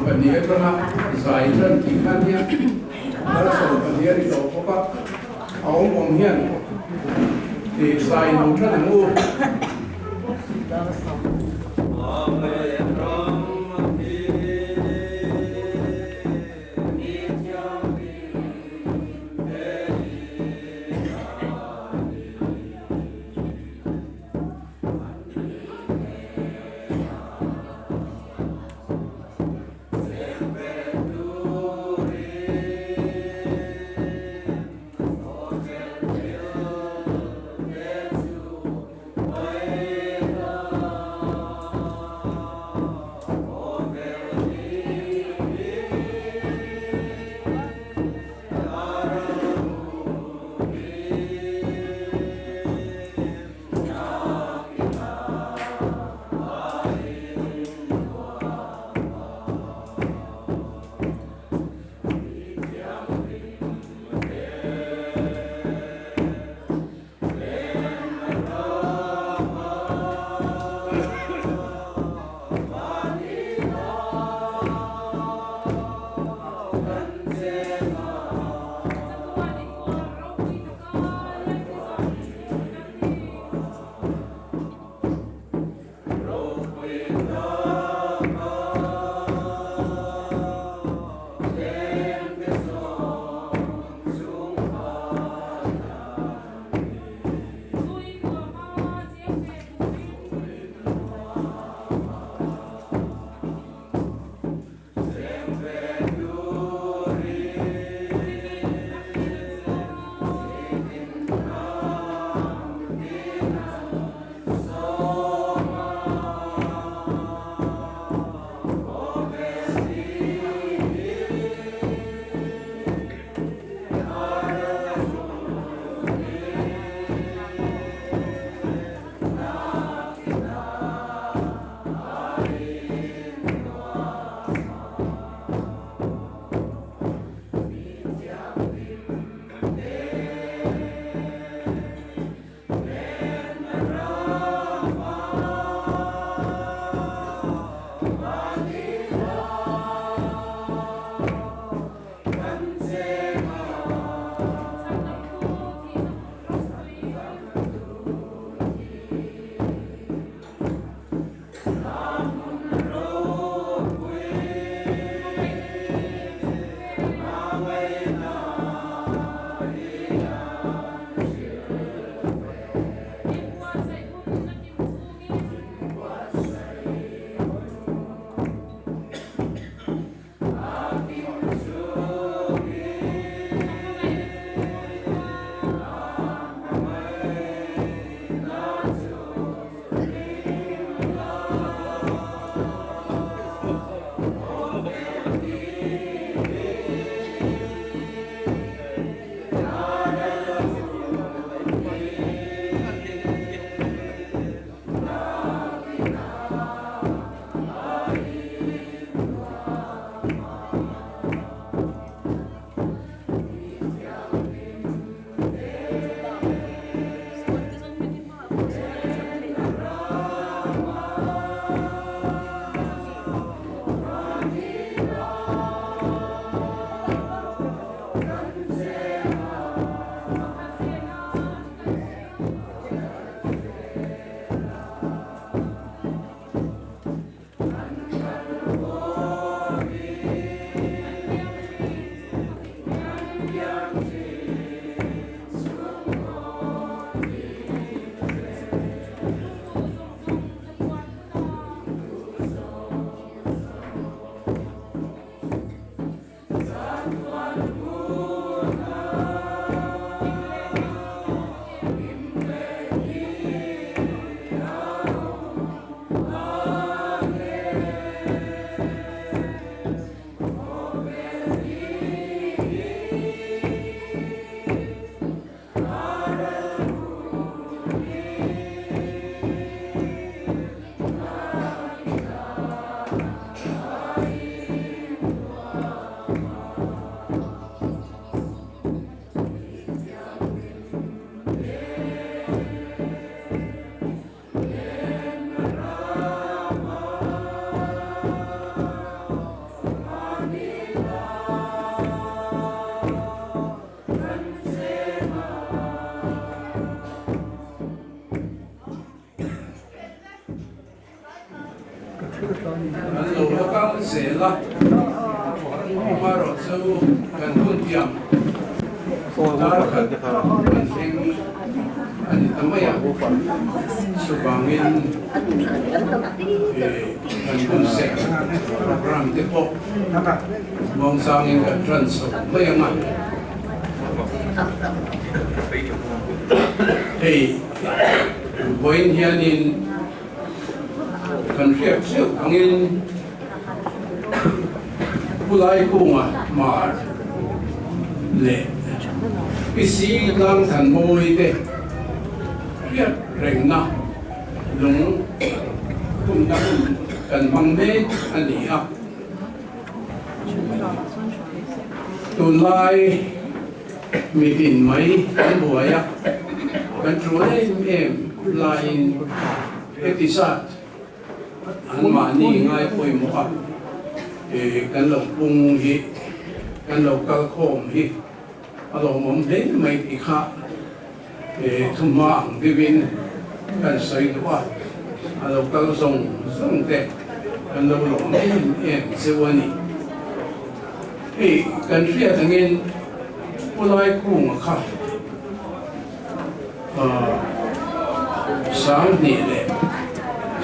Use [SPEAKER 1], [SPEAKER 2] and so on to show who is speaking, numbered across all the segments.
[SPEAKER 1] Pahnih atanga zai tan tih kha nia, dar 12 a ni tawh bawk a, a awm awm hian zai lo tan ang u. Dar khat kan thleng a ni ta mai a, chuvangin kan hun serh program te pawh muangchangin kan tan chho mai ang a. Hei vawiin hianin kan hriat theuh angin Pu Laikunga Hmar leh Pi Si Tlangthanmawi te hriat rengna lung hunna hun kan hmang mek a ni a. Tunlai mitin mai kan buai a, kan tul em em laiin heti zat An mahni ngai pawimawh a, kan lo pung hi, kan lo kal khawm hi a lawmawm hle mai tih kha thuhma ang deuhin kan sawi duh a, a lo kal zawng zawng te kan lo lawm em em cheu a ni. Hei kan hriat angin Pu Laikunga kha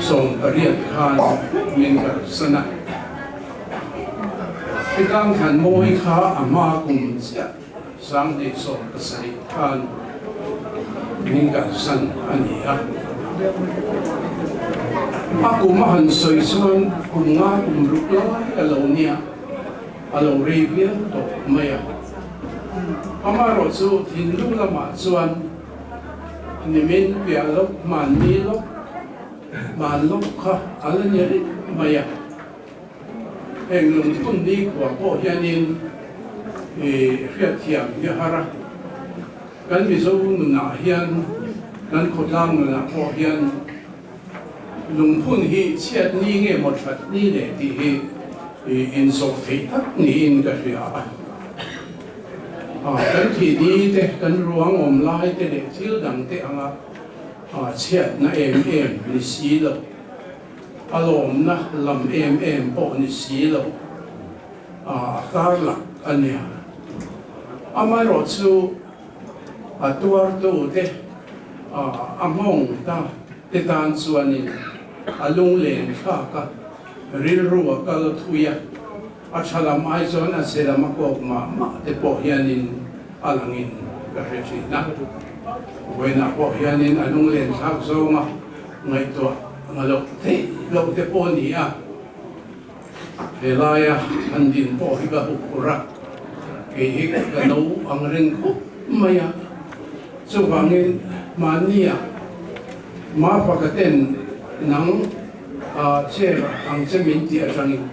[SPEAKER 1] 2018 khan min kalsan a, Pitang Thanmawi kha a hma kum chiah 2017 khan min kalsan a ni a. A kum a han sawi chuan kum nga kum ruk lai a lo nia, a lo rei viau tawh mai a. Amaherawh chu thinlung lamah chuan nimin piah lawk, hmanni lawk, hman lawk kha a la ni reng mai a. Heng lungphun ni khua pawh hianin hriatthiam hi a har a. Kan Mizo nunah hian, kan khawtlang nunah pawh hian lungphun hi chhiat ni nge maw that ni le tih hi inzawh theih tak niin ka hria a. Kan thih ni te, kan ruang awm lai te leh thil dang te anga chhiatna em em ni si lo, a lawmna lam em em pawh ni si lo, a karlak a nia. Amaherawhchu a tuartu te, a nghawng ta te tan chuanin a lunglen thlak a, rilru a kal thui a, a tha lam ai chuan a chhe lam a kawk mah mah te pawh hianin a langin ka hre thin a. Vawiinah pawh hianin a lunglen thlak zawnga ngaihtuah nga loh theih loh te pawh a ni a. He laia han din pawh hi ka hup phur a, kei hi ka no ang reng khawp mai a. Chuvangin mahnia Mafaka ten nang chair ang che min tih atangin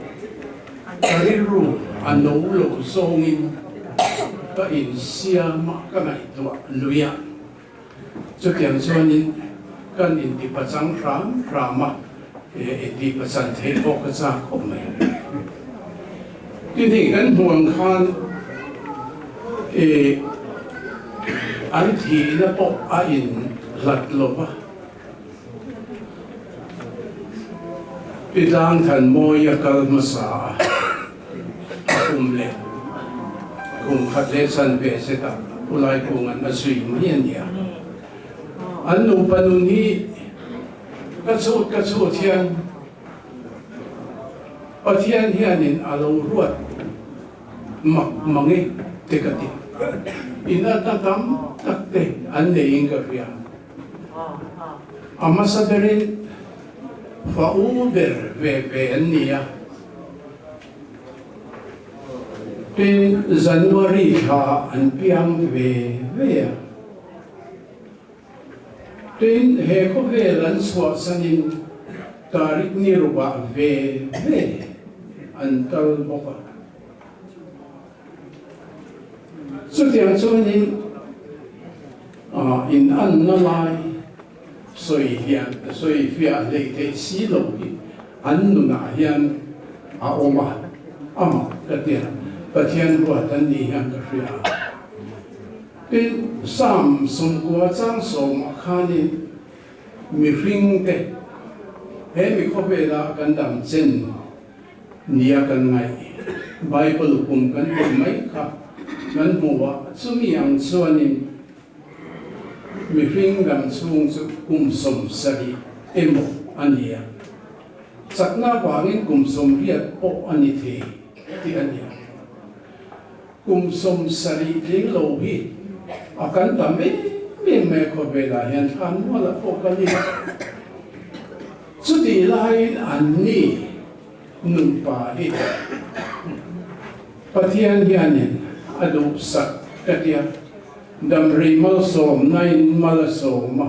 [SPEAKER 1] ka rilru a no lo zawngin ka insiam a, ka ngaihtuah lui a. Chutiang chuanin kan intipachang hram hram a, intihpachan theih pawh ka chak khawp mai. Tin hei kan hmuh ang khan ih an thihna pawh a inhlat lo va. Pi Tlangthanmawia kal hmasa a, a kum leh kum khat leh chan ve zetah Pu Laikunga'n a zui mai a nia. An nupa nun hi ka chhut ka chhut hian Pathian hianin a lo ruat mak mang e te ka ti. Inatna tam tak te an neiin ka hria. A hmasa berin fa u ber ve ve an ni a. Tin, January thla an piang ve ve a. Tin, he khawvel an chhuahsanin tarik ni rukah ve ve an kal bawk a. Chutiang chuanin in anna lai sawi hian sawi fiah hlei theih si lo hi an nunah hian a awm a, amah ka tia Pathian ruat an nih hian ka hria a. Tin, Psalm 90 chang sawmah khanin mihring te he mi khawvela kan dam chen nia kan ngaih Bible kum kan tih mai kha. Kan hmu a, chumi ang chuanin mihring dam chhung chu kum 70 emaw a ni a, chakna avangin kum 80 pawh a ni thei tih a ni a. Kum 70 tling lo hi a kan tam em em mai a khawvelah hian thlan mualah pawh kan in a. Chutih laiin anni nupa hi Pathian hianin a duhsak ka tia, damrei malsawmnain mal a sawm a.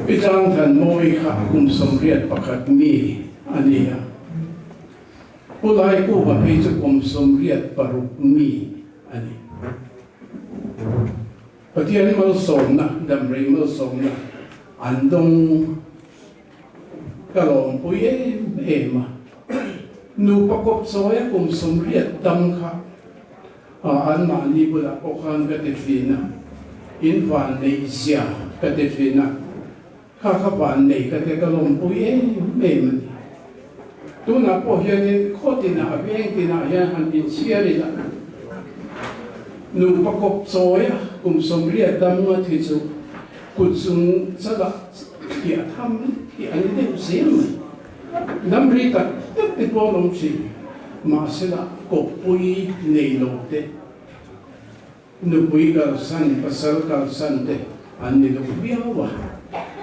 [SPEAKER 1] Pi Tlangthanmawii kha kum 81 mi a ni a, Pu Laikuva phei chu kum 86 mi a ni. Pathian malsawmna, damrei malsawmna an dawng ka lawmpui em em a. Nupa kawp chawia kum 80 dam kha anmahni bulah pawh khan ka ti thin a, in van neih zia ka ti thin a, kha kha van nei ka te ka lawmpui em em a ni. Tunah pawh hianin khaw tinah veng tinah hian han inchhiar ila, nupa kawp chawia kum 80 dam ngawt hi chu kut chung chalah thliah tham hi a ni deuh zel mai. Dam ri tak tak te pawh an awm thin, mahsela kawppui nei lo te, Nupui kalsan, pasal kalsan te an ni duh viau a,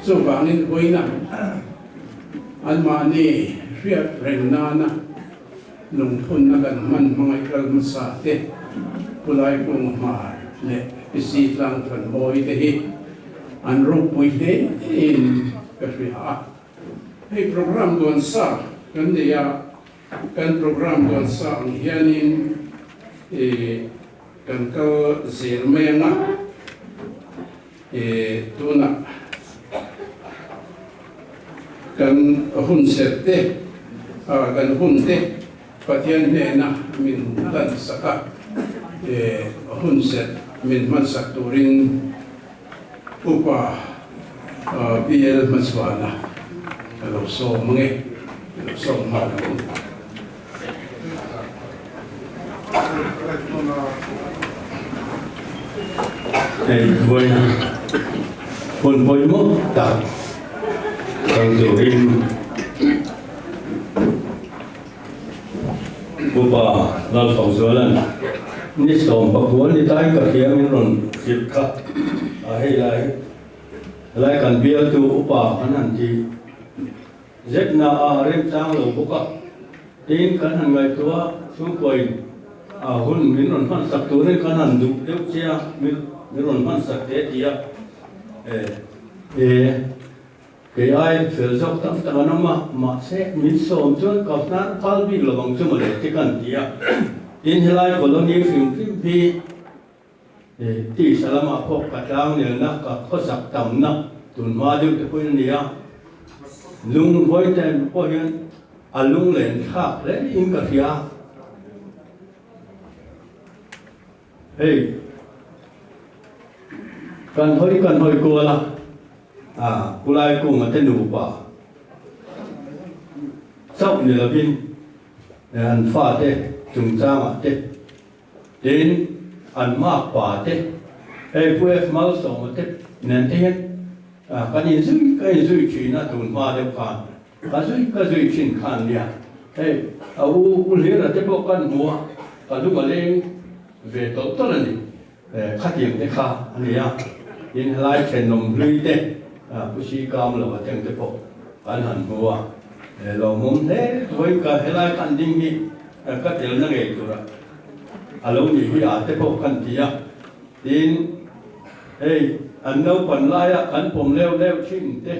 [SPEAKER 1] chuvangin vawiina anmahni hriat reng nana lungphunna kan hman hmangaih kal hmasa te, Pu Laikunga Hmar leh Pi Si Tlangthanmawi te hi an ropui hle in ka hria a. Hei program duan sa kan nei a, kan program duan sa ang hianin ih kan kal zel mai ang a, ih tunah kan hun serh te ah kan hun te Pathian hnena min hlan sak a, ih hun serh min hman sak turin Upa PL Hmachhuana ka lo sawm ang e, ka lo sawm nghal ang u.
[SPEAKER 2] Hei vawiin hun pawimawh tak kal turin Upa Lalfakzuala'n ni 19 ni tain ka hria min rawn hrilh kha a hei lai helai kan bialtu upa kan han ti zet na a remchang lo bawk a tiin kan han ngaihtuah a chhungkuain a hun min rawn hman sak turin kan han duh deuh che a min rawn hman sak te ti a e Kei ai fel zawk tam tak an awm a, mahse min sawm chuan ka hnar phal bik lo ang chu mawle te kan ti a. Tin helai colony hrim hrim hi tisa lamah pawh ka tlang nelna, ka khawsak tamna tunhma deuh te pawhin a ni a. Lung vawi time pawh hian a lunglen thlak hle in ka hria. Hei kan hawi kan hawi kual a, ah Kulai Kunga te nupa chauh ni lovin an fate chungchangah te tin an makpa te hei Pu F Malsawma te nen te hian kan inzui ka inzui thin a tun hma deuh khan Ka zui ka zui thin khan nia hei a u u Hlira te pawh kan hmu a, ka lung a leng ve tawlh tawlh a ni. Khatiang te kha a ni a, tin helai thenawm hlui te Pu Si Kam lo a teng te pawh kan han hmu a, lawmawm hle vawiin ka helai kan ding hi ka telna ngei tura a lo nih hi a te pawh kan ti a, tin hei an naupan laia kan pawm leuh leuh thin te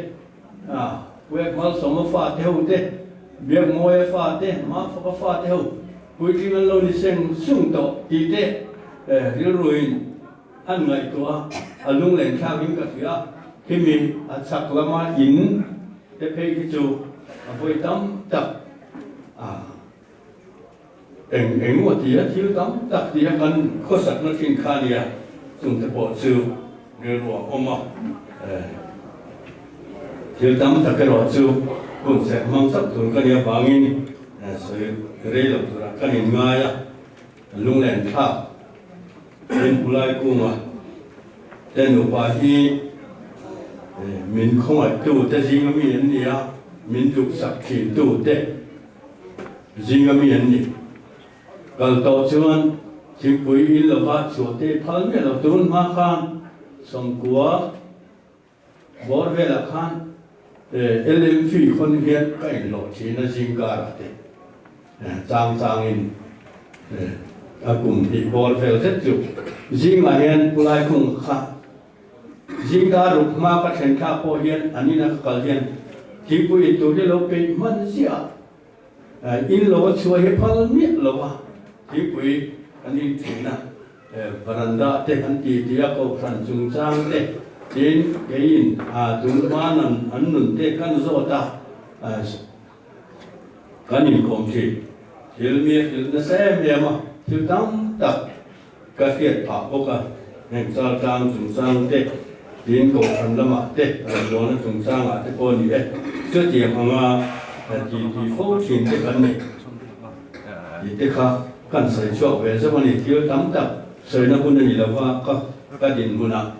[SPEAKER 2] A, Puek Malsawma fate ho te, Biakmawia fate, Mafaka fate ho puitling an lo ni seng sung tawh tih te rilruin an ngaihtuah a, a lunglen thlakin ka hria a, khimi a chhak lama in te phei khi chu a vawi tam tak a eng eng maw tia thil tam tak tia kan khawsakna thin kha nia chung te pawh chu rilru a awm a, thil tam tak erawh chu hun serh hmang chauh tur ka nih avangin. Sawi rei lo turah kan inngai a, lunglen thlak in Pulai Kunga te nupa hi min khawngaihtu te zinga mi an ni a, min duhsak thintu te zinga mi an ni. Kal tawh chuan thingpui in lova chhuah te phal miah lo tun hma khan 90 bawr velah khan LMV khawn hian ka inhlawh thin a zingkarah te chang changin a kum hnih bawr vel zet chu zingah hian Pulai Khung kha zingkar ruk hma ka thlen thlak pawh hian an ina ka kal hian thingpui in tur hi lo peih hman ziah a in lo a chhuah hi phal miah lo a thingpui an in thin a. Veranda te kan ti ti a, kohhran chungchang te tin keiin tun hma nan an nun te kan zawt a, kan inkawm thin. Thil mi a hrilh nasa em em a, thil tam tak ka hriat phah bawk a, heng chaltlang chungchang te tin kohhran lamah te rawngbawlna chungchangah te pawh ni e, chutiang anga ti ti fo thin te kan nei tih te kha. Kan sawi chhuak ve zawk a ni, thil tam tak sawina hun a ni lo va, ka ka dinhmunah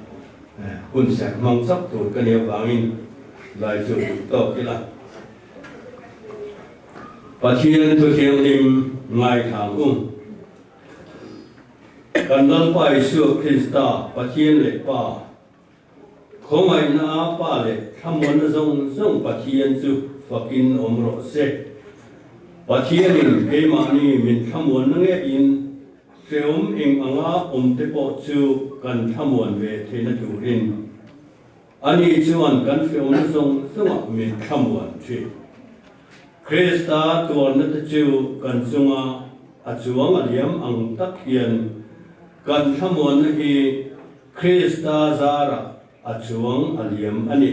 [SPEAKER 2] hun serh hmang chauh tur ka nih avangin lai chu duh tawk ila. Pathian thu thianghlim ngaithlang u. Kan Lalpa Isua Krista Pathian leh Pa, Khawngaihna a Pa leh thlamuanna zawng zawng Pathian chu fakin awm rawh se. Pathianin keimahni min thlamuanna ngeiin hrehawm eng anga awmte pawh chu kan thlamuan ve theihna turin Ani chuan kan hrehawmna zawng zawngah min thlamuan thin. Krista tuarna te chu kan chunga a chuang a liam ang tak hian kan thlamuanna hi Krista zarah a chuang a liam a ni.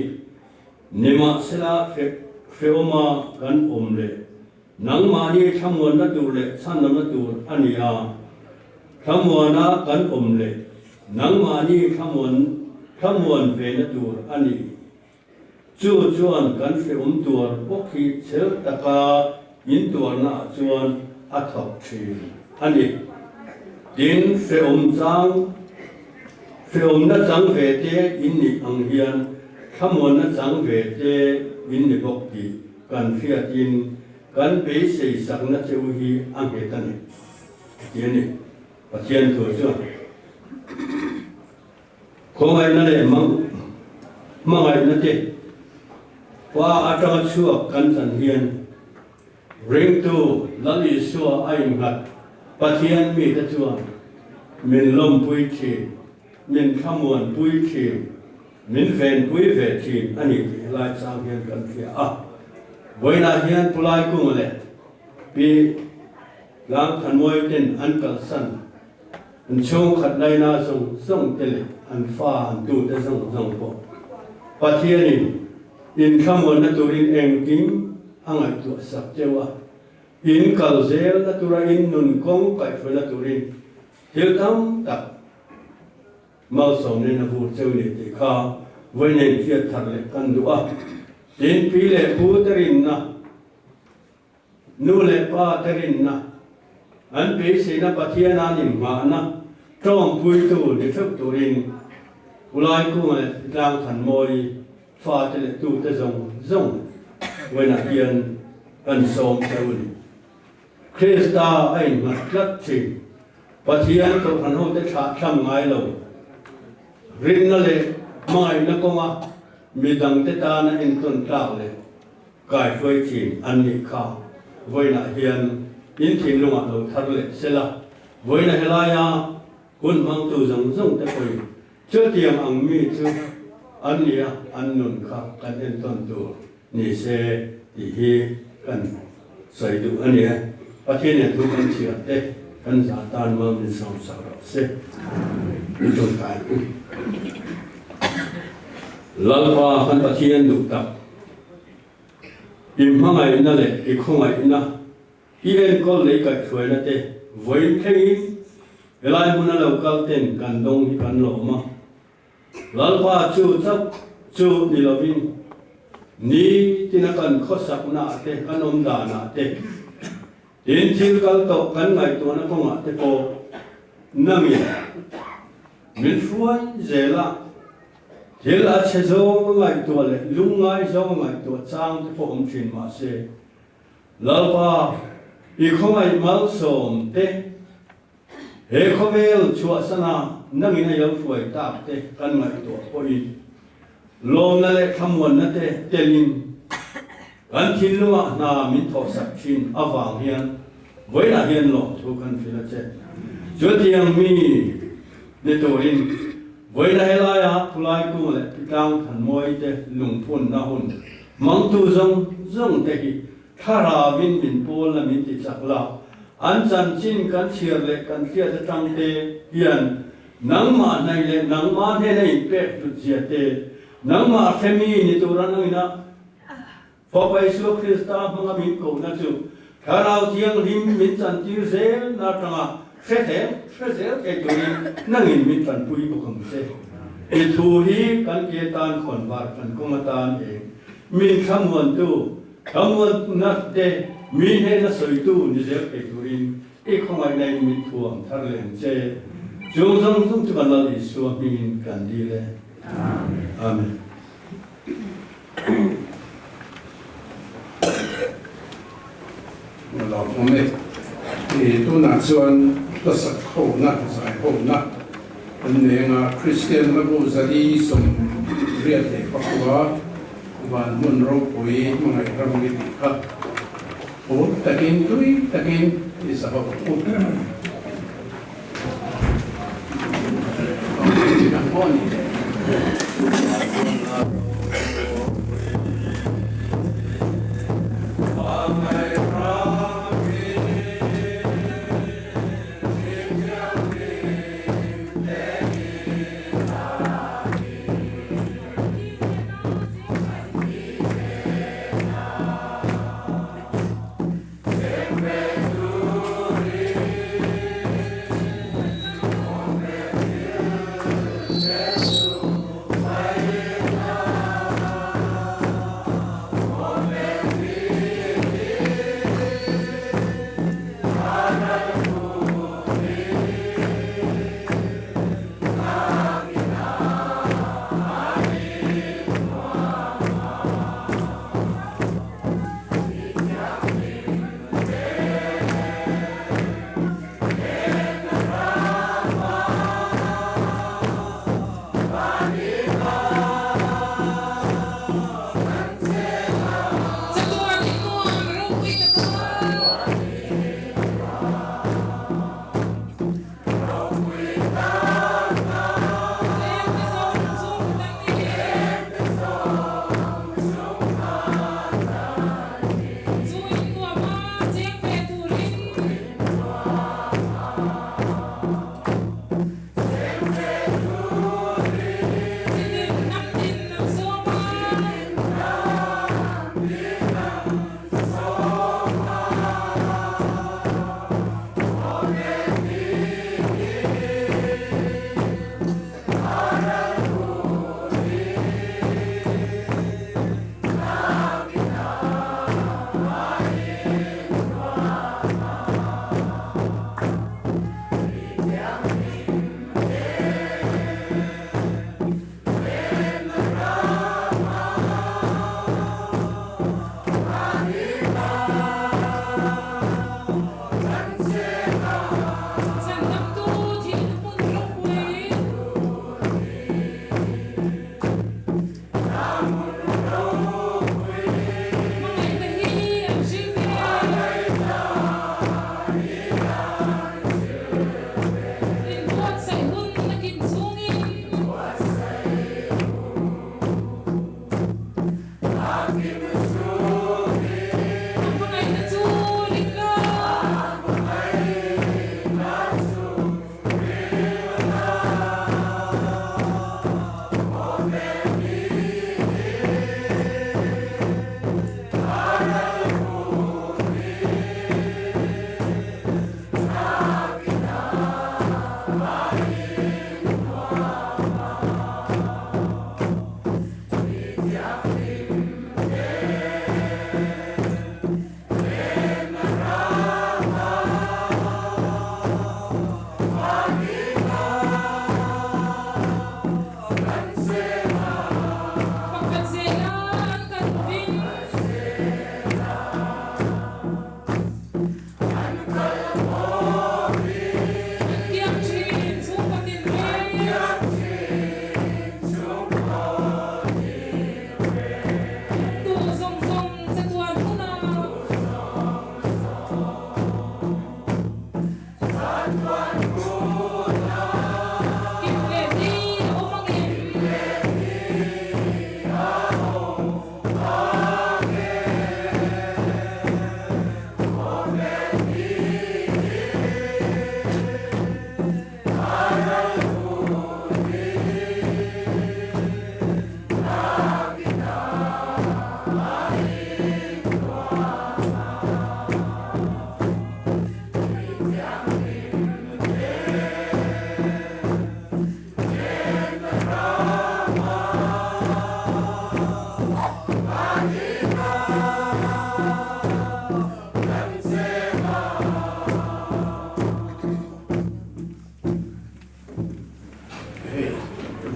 [SPEAKER 2] Nimahsela hrehawma kan awm leh nangmahni thlamuanna tur leh chhanlamna tur a ni a, thlamuana kan awm leh nangmahni thlamuan thlamuan vena tur a ni. Chu chuan kan hrehawm tuar bawk hi chhel taka in tuarnaah chuan a thawk thin a ni. Tin, hrehawm chang, hrehawmna chang ve te in nih ang hian thlamuanna chang ve te in ni bawk tih kan hriatin kan beisei sakna che u hi a nghet a ni, a ti a ni. Pathian thu chuan. Khawngaihna leh hmangaihna te Pa atanga chhuak kan chan hian ringtu Lal Isua a innghat Pathian mite chuan min lawmpui thin, min thlamuanpui thin, min venpui ve thin a ni tih helai chang hian kan hria a. Vawiinah hian Pu Laikunga leh Pi Tlangthanmuai ten an kalsan An chhungkhat laina zawng zawng te leh an fa an tute zawng zawng pawh Pathianin inthlamuanna turin engkim a ngaihtuah sak cheu a, in kal zelna tura in nun kawng kaihhruaina turin thil tam tak malsawmna a vur cheu ni tih kha vawiin hriat thar leh kan duh a. Tin, pi leh pu te rinna. Nu leh pa te rinna, an beiseina Pathian an inhmahna tawngpuitu ni theuh turin Ulai Kunga leh Tlang Thanmawi fate leh tute zawng zawng vawiinah hian kan sawm cheu a ni. Krista a innghat tlat thin. Pathian kohhran hote thlah thlam ngai lo. Rinna leh hmangaihna kawnga midangte tana entawn tlak leh Kaihruai thin an nih kha vawiinah hian in thinlungah lo thar leh se la, vawiina helaia hun hmangtu zawng zawng te pawhin chutiang ang mi chu an nia an nun kha kan entawn tur ni se tih hi kan sawi duh a ni e. Pathian hian thu kan chhiar te kan zah tan mal min sawm sak rawh se. Min tawngtai u. Lalpa kan Pathian duh tak. I hmangaihna leh i khawngaihna, i enkawl leh i kaihhruaina te vawiin thlengin helai hmuna lo kal ten kan dawng hi kan lawm a. Lalpa chu chauh chu ni lovin nitina kan khawsaknaah te, kan awm danah te. Tin, thil kal tawh kan ngaihtuahna kawngah te pawh nangin min hruai zel a, thil a chhe zawng a ngaihtuah leh lungngai zawng a ngaihtuah chang te pawh awm thin mah se, Lalpa, i khawngaih malsawm te, he khawvel chhuahsana nangin a lo hruai tak te kan ngaihtuah pawhin lawmna leh thlamuanna te telin kan thinlungah hna min thawhsak thin avang hian vawiinah hian lawmthu kan hrilh a che. Chutiang mi ni turin vawiina helaia Phulai kung leh Pitlang Thanmawi te lungphunna hun Mangtu zawng zawng te hi thlarauin min pawl la min ti chak la, an chanchin kan chhiar leh kan hriat atang te hian nangmah hnaih leh nangmah hnena inpek hlut zia te, nangmah hremi ni tura nangina Fapa Isua Krista hmanga min kohna chu Thlarau Thianghlim min chantir zel na atanga hre zel hre zel thei turin nangin min tanpui bawk ang che. I thu hi kan ke tan khawn var kan kawng atan eng min thlamuantu, thlamuanna te mi hnena sawitu ni zel thei turin i khawngaihna in min thuam thar leh ang che. Chung zawng zawng chu kan Lal Isua hmingin kan dil e. Amen.
[SPEAKER 1] Lawmawm e. I tunah chuan hlasak hona, zai hona an nei anga Kristian hlabu 184 van hmun ropui hmangaih ram i tih kha phur takin tui takin i sa ho u.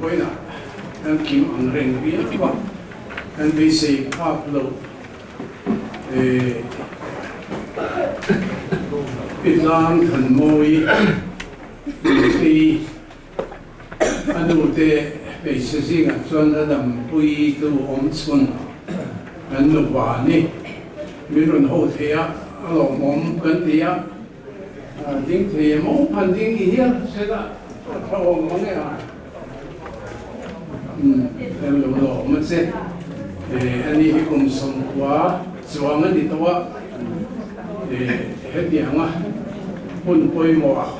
[SPEAKER 1] Vawiinah kan kim ang reng viau a, kan beisei phak loh Pi Tlang Thanmawi Nutei a nute hmeichhe zingah chuan a dampuitu awm chhun kan nupa ni min rawn ho thei a, a lawmawm kan ti a. Ding thei em aw? Han ding i hial se la a tha awm mang e a. Umm em lo lo awm a che. Ani hi kum 90 chuang a ni tawh a. Hetianga hun pawimawh ah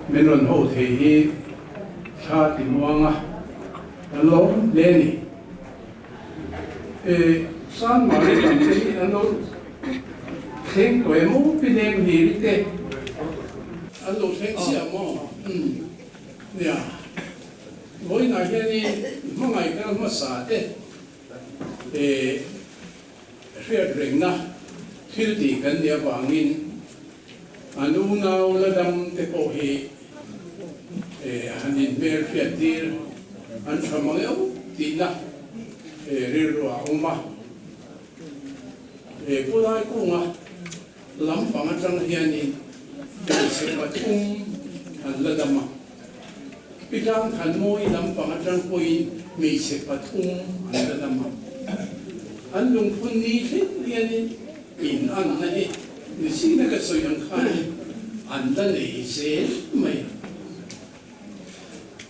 [SPEAKER 1] min rawn ho thei hi thla ti muang a kan lawm hle a ni. Sanmari lam te hi an lo thleng tawh em aw pi leng hlir te an lo thleng chiah maw umm nia vawiinah hianin hmangaih kal hmasa te hriat rengna thil tih kan nih avangin an unau la dam te pawh hi han inhmel hriat tir an tha mang eo tihna rilru ah a awm a. He pu Laikunga lampang atang hianin hmeichhe pathum an la dam a, Pi Tlangthanmawi lampang atang pawhin hmeichhe pathum an la dam a. An lungphun ni thleng hianin in anna hi nisina ka sawi ang khanin an la nei zel mai a.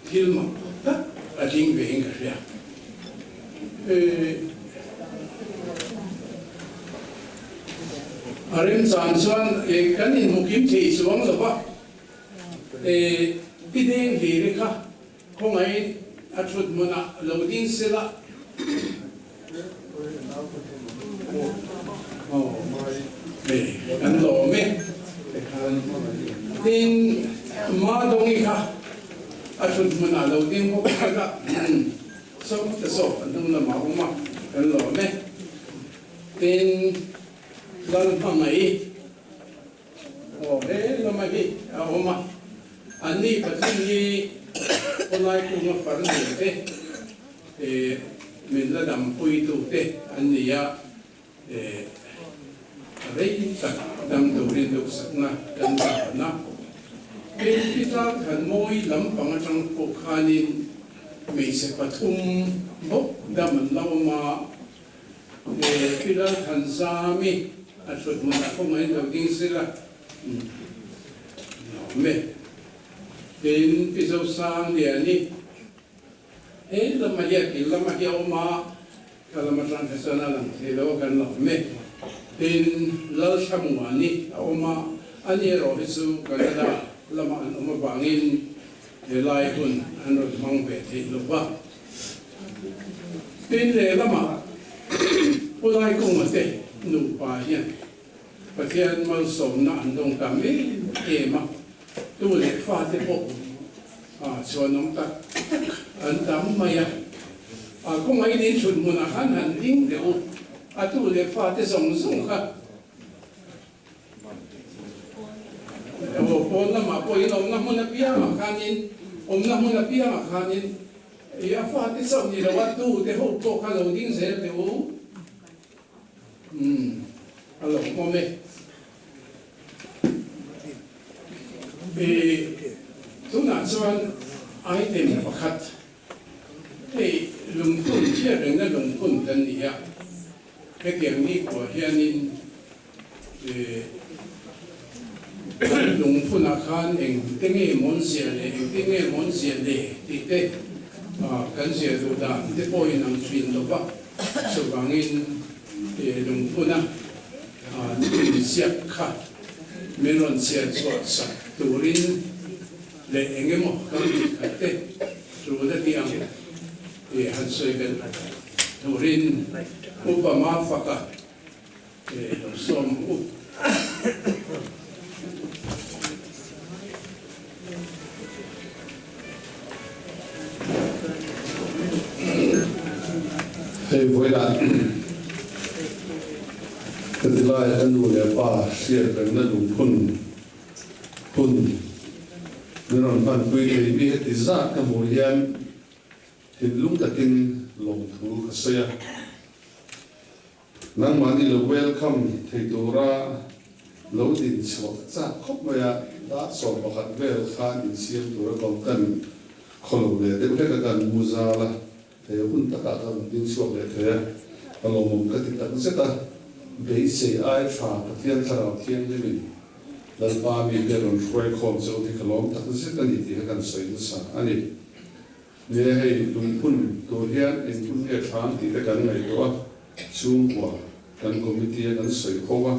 [SPEAKER 1] Thil mak tak a ding ve in ka hria. A remchan chuan kan inhmu kim thei chuang lo va, pi deng hlir kha khawngaihin a thut hmunah lo ding sela. Kan lawm e. Tin, Mahdongi kha a thut hmunah lo ding bawk a la, sawm ta zawk a hnung lamah a awm a, kan lawm e. Tin, Lalhmangaih aw he lama hi a awm a, anni pathum hi khawlai kunga far nei te, min la dampuitute an ni a, rei tak dam turin duhsakna kan hlan a. Tin, Pitlang Thanmawi lampang atang pawh khanin hmeichhe pathum bawk dam an la awm a, Pilar Thanzami a thut hmunah pawh mai lo ding sela, nuam e. Tin, Pi Zosangliani. He lama hi a kil lama hi a awm a, ka lam atang kha chuan a lang thei lo a kan lawm e. Tin, Lalthlamuani a awm a, ani erawh hi chu Canada lama an awm avangin helai hun an rawn hmang ve theih lo va. Tin, lehlamah Pu Laikunga te nupa hian Pathian malsawmna an dawng ta em em a, tu leh fate pawh chhuanawm tak tak an tam mai a. Kawngaiin in chhun hmunah khan han ding teh u, a tu leh fate zawng zawng kha aw pawn lamah pawh in awmna hmun apiangah khanin awmna hmun apiangah khanin i a fate chauh ni lo a tu te ho pawh kha lo ding zel teh u. Umm a lo hmawm e. I tunah chuan item pakhat hei lungphun chhiat rengna lungphun kan ni a, hetiang nikhua hianin i lungphunah khan engte nge mawn zia leh engte nge mawn zia le tih te kan zia duh dan te pawhin ang thin lo va. Chuvangin lungphuna inziak kha min rawn chhiar chhuah sak turin leh eng emaw kan tih khat te tul a ti ang tih han sawi belh turin Upa Mafaka lo sawm u.
[SPEAKER 3] Hei vawilah ka ti lai ka nu leh pa hriat rengna lungphun hun min rawn hmanpui thei mi heti zat ka hmuh hian. Thinlung takin lawmthu ka sawi a. Nangmahni lo welcome thei tura lo din chhuah ka chak khawp mai a, dar 11 vel khan insiam tura kawm kan khaw lo leh deuh hlek a, kan mu zal a, he hun takah ka rawn ding chhuak leh thei a, ka lawmawm ka ti tak zet a, beisei ai tha Pathian Thlarau Thianghlimin Lalpa mite rawn hruai khawm cheu hi ka lawm tak zet a ni tih kha kan sawi nasa a ni. Nge hei lungphun tur hian engphun nge thang tih te kan ngaihtuah a, chhungkua kan committee a kan sawi ho a,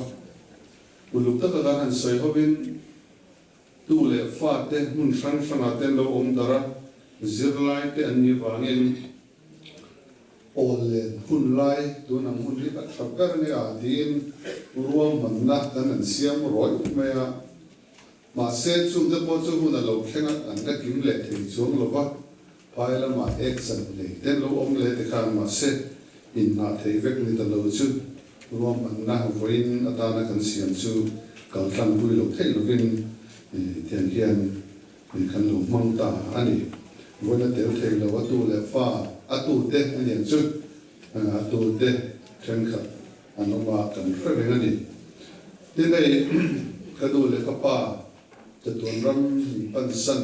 [SPEAKER 3] uluk taka kan han sawi hovin tu leh fa te hmun hrang hrangah te an lo awm darh a, zirlai te an nih vangin awl len hun lai tun ang hun hi a tha ber nge a tiin ruahmanna kan han siam rawih mai a. Mahse, chungte pawh chu hun a lo thleng a, an la kim leh thei chuang lo va, phai lamah exam nei te an lo awm leh te khan mahse, inhnah thei vek ni ta lo chu ruahmanna vawiin atana kan siam chu kal tlangpui lo theih lovin tiang hian kan lo hmang ta a ni. Vawiin a tel thei lo, a tu leh fa, a tute a niang chu, a tute thenkhat an awm a, kan hre reng a ni. Tin hei ka nu leh ka pa chatuan ram min pansan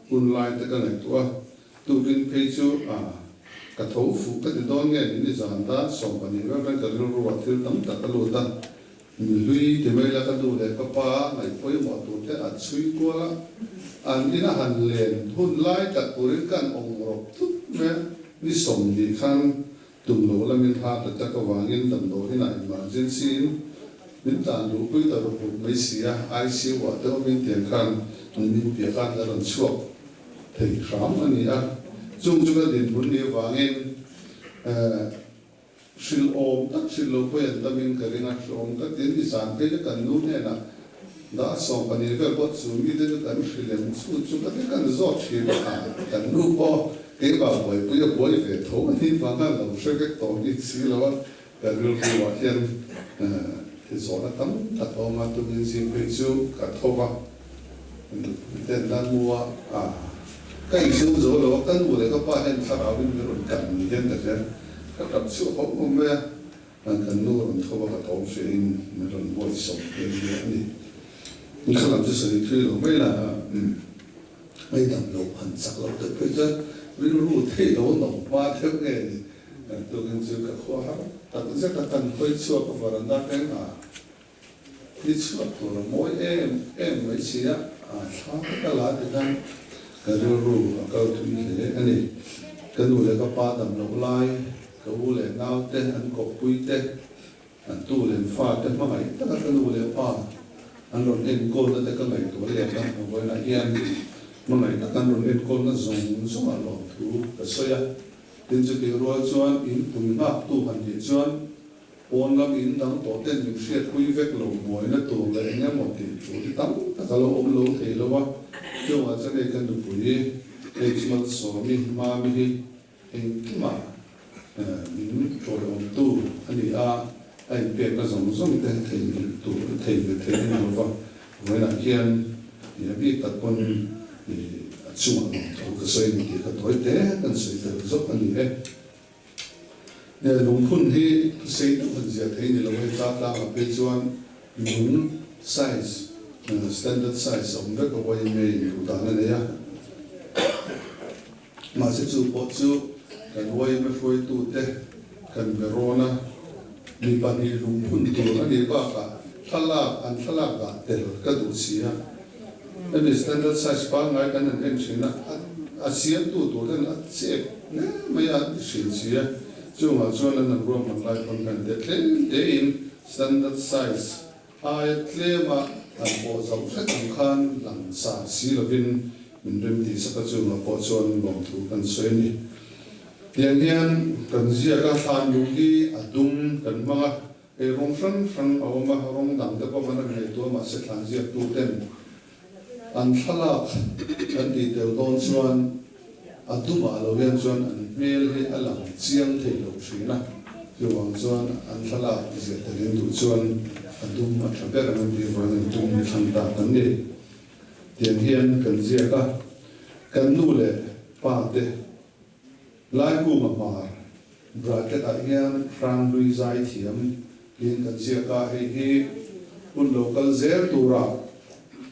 [SPEAKER 3] hun lai te ka ngaihtuah a, tukin phei chu a ka tho fuh ka ti dawn nge ni ni zan dan 12 vel khan ka rilru ah thil tam tak a lut a, mi hlui ti mai la ka nu leh ka pa ngaih pawimawh tur te a chhui kual a, an ina han len hun lai tak turin kan awm rawp thup mai a, ni 20 khan Tum lo lamin heart attack avangin damdawiinah emergency in min tlan luhpui ta rup rup mai si a, ICU ah te awmin tiang khan nimin piah khan la rawn chhuak thei hram a ni a. Chung chu ka dinhmun ni avangin hrilh awm tak hrilh lo pawhin an damin ka ring a, hrilh awm ka tin ni zan phei chu kan nu hnenah dah 12 vel pawh chu mite chu kan hrilh em chu chu ka ti kan zawt thin a, kan nu pawh Keimah buaipui a buai ve tho a nih vang a lo hre vek tawh bik si lo a, ka rilru ah hian zawhna tam tak a awm a, tumin zing phei chu ka tho va, ten nan mu a, ka insum zo lo a, ka nu leh ka pa hian thlarau in min rawn kan ni hian ka hria, ka tap chhuak hawm hawm mai a, kan nu rawn tho va ka tawm hria in min rawn buaisawm nghe nghe a ni. Kha lam chu sawi thui lo mai la. Hmei dam lo han chak lo deuh phei chuan rilru theih lo an awm hma deuh nge ni. Kan tukin chu ka khua har tak zet a, kan hawi chhuak a varanda teng a ni chhuak tur a mawi em em mai si a, a thla te ka la ti khan ka rilru a kal thui hle a ni. Ka nu leh ka pa dam loh lai, ka u leh nau te an kawppui te An tu leh fate hmangaih taka ka nu leh pa an rawn enkawlna te ka ngaihtuah let a, vawiinah hian hmangaih taka an rawn enkawlna zawng zawngah lawmthu ka sawi a. Tin, chutih rual chuan in pui nghaktu han nih chuan pawn lam in dang tawh ten min hriatpui vek lo buaina tur leh eng emaw tih tur hi tam tak a lo awm lo thei lo a, chungah chuan hei ka nupui H Malsawmi Mami hi Engkimah min ṭawiawmtu a ni a, a inpekna zawng zawng te theihnghilh tur theihnghilh theih a ni lo va, vawiinah hian a bik tak pawn a chungah lawm tho ka sawi a ni tih ka tawi te kan sawi tel zawk a ni e. Lungphun hi sei deuh han ziah thei ni lo hei tlatlang ah phei chuan lung size standard size a awm vek a vawiin ngei duh dan a nei a. Mahse chu pawh chu kan yma hruaitute kan be rawn a, mi pahnih lungphun tur a nih bakah thlalak an thlalak dah tel ka duh si a. Hemi standard size pangngai kan han en thin a, a siamtu tur ten a chep hle mai a an ti thin si a, chungah chuan an han ruahman lai pawn kan te tlem tein standard size Aia tlema han pawh zauh hret ang khan lang sa si lovin min rem tih sak a chungah pawh chuan lawmthu kan sawi a ni. Tiang hian kan ziak a, thlan lung hi a dum kan hmang a, hei rawng hrang hrang a awm a, rawng dang te pawh kan rawn ngaihtuah a, mahse thlan ziaktu ten An thlalak kan tih tel dawn chuan a dumah lo hian chuan an hmel hi a lang chiang thei lo thin a, chuvang chuan an thlalak ziah telin duh chuan a dum a tha ber ang an tih vangin a dum hi thlang tak an ni. Tiang hian kan ziak a, kan nu leh pa te. Laikunga Hmar bracket ah hian Hranglui zaithiam tiin kan ziak a, hei hi hun lo kal zel turah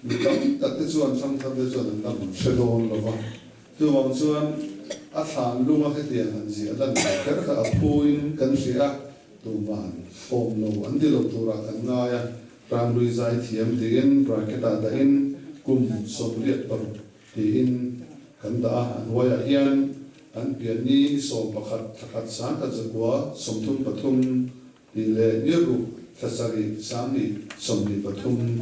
[SPEAKER 3] mi tam tak te chuan hrangthar te chuan an la hre dawn lo va, chuvang chuan a thlan lunga hetiang han ziah lan ve kher kha a phuin kan hria a, tuman awm lo an ti lo turah kan ngai a, Hranglui zaithiam tiin bracket ah dahin kum 86 Tiin kan dah a, a hnuaiah hian an pianni ni 11 thla khat 10,000 133 tih leh ni ruk thla sarih 1023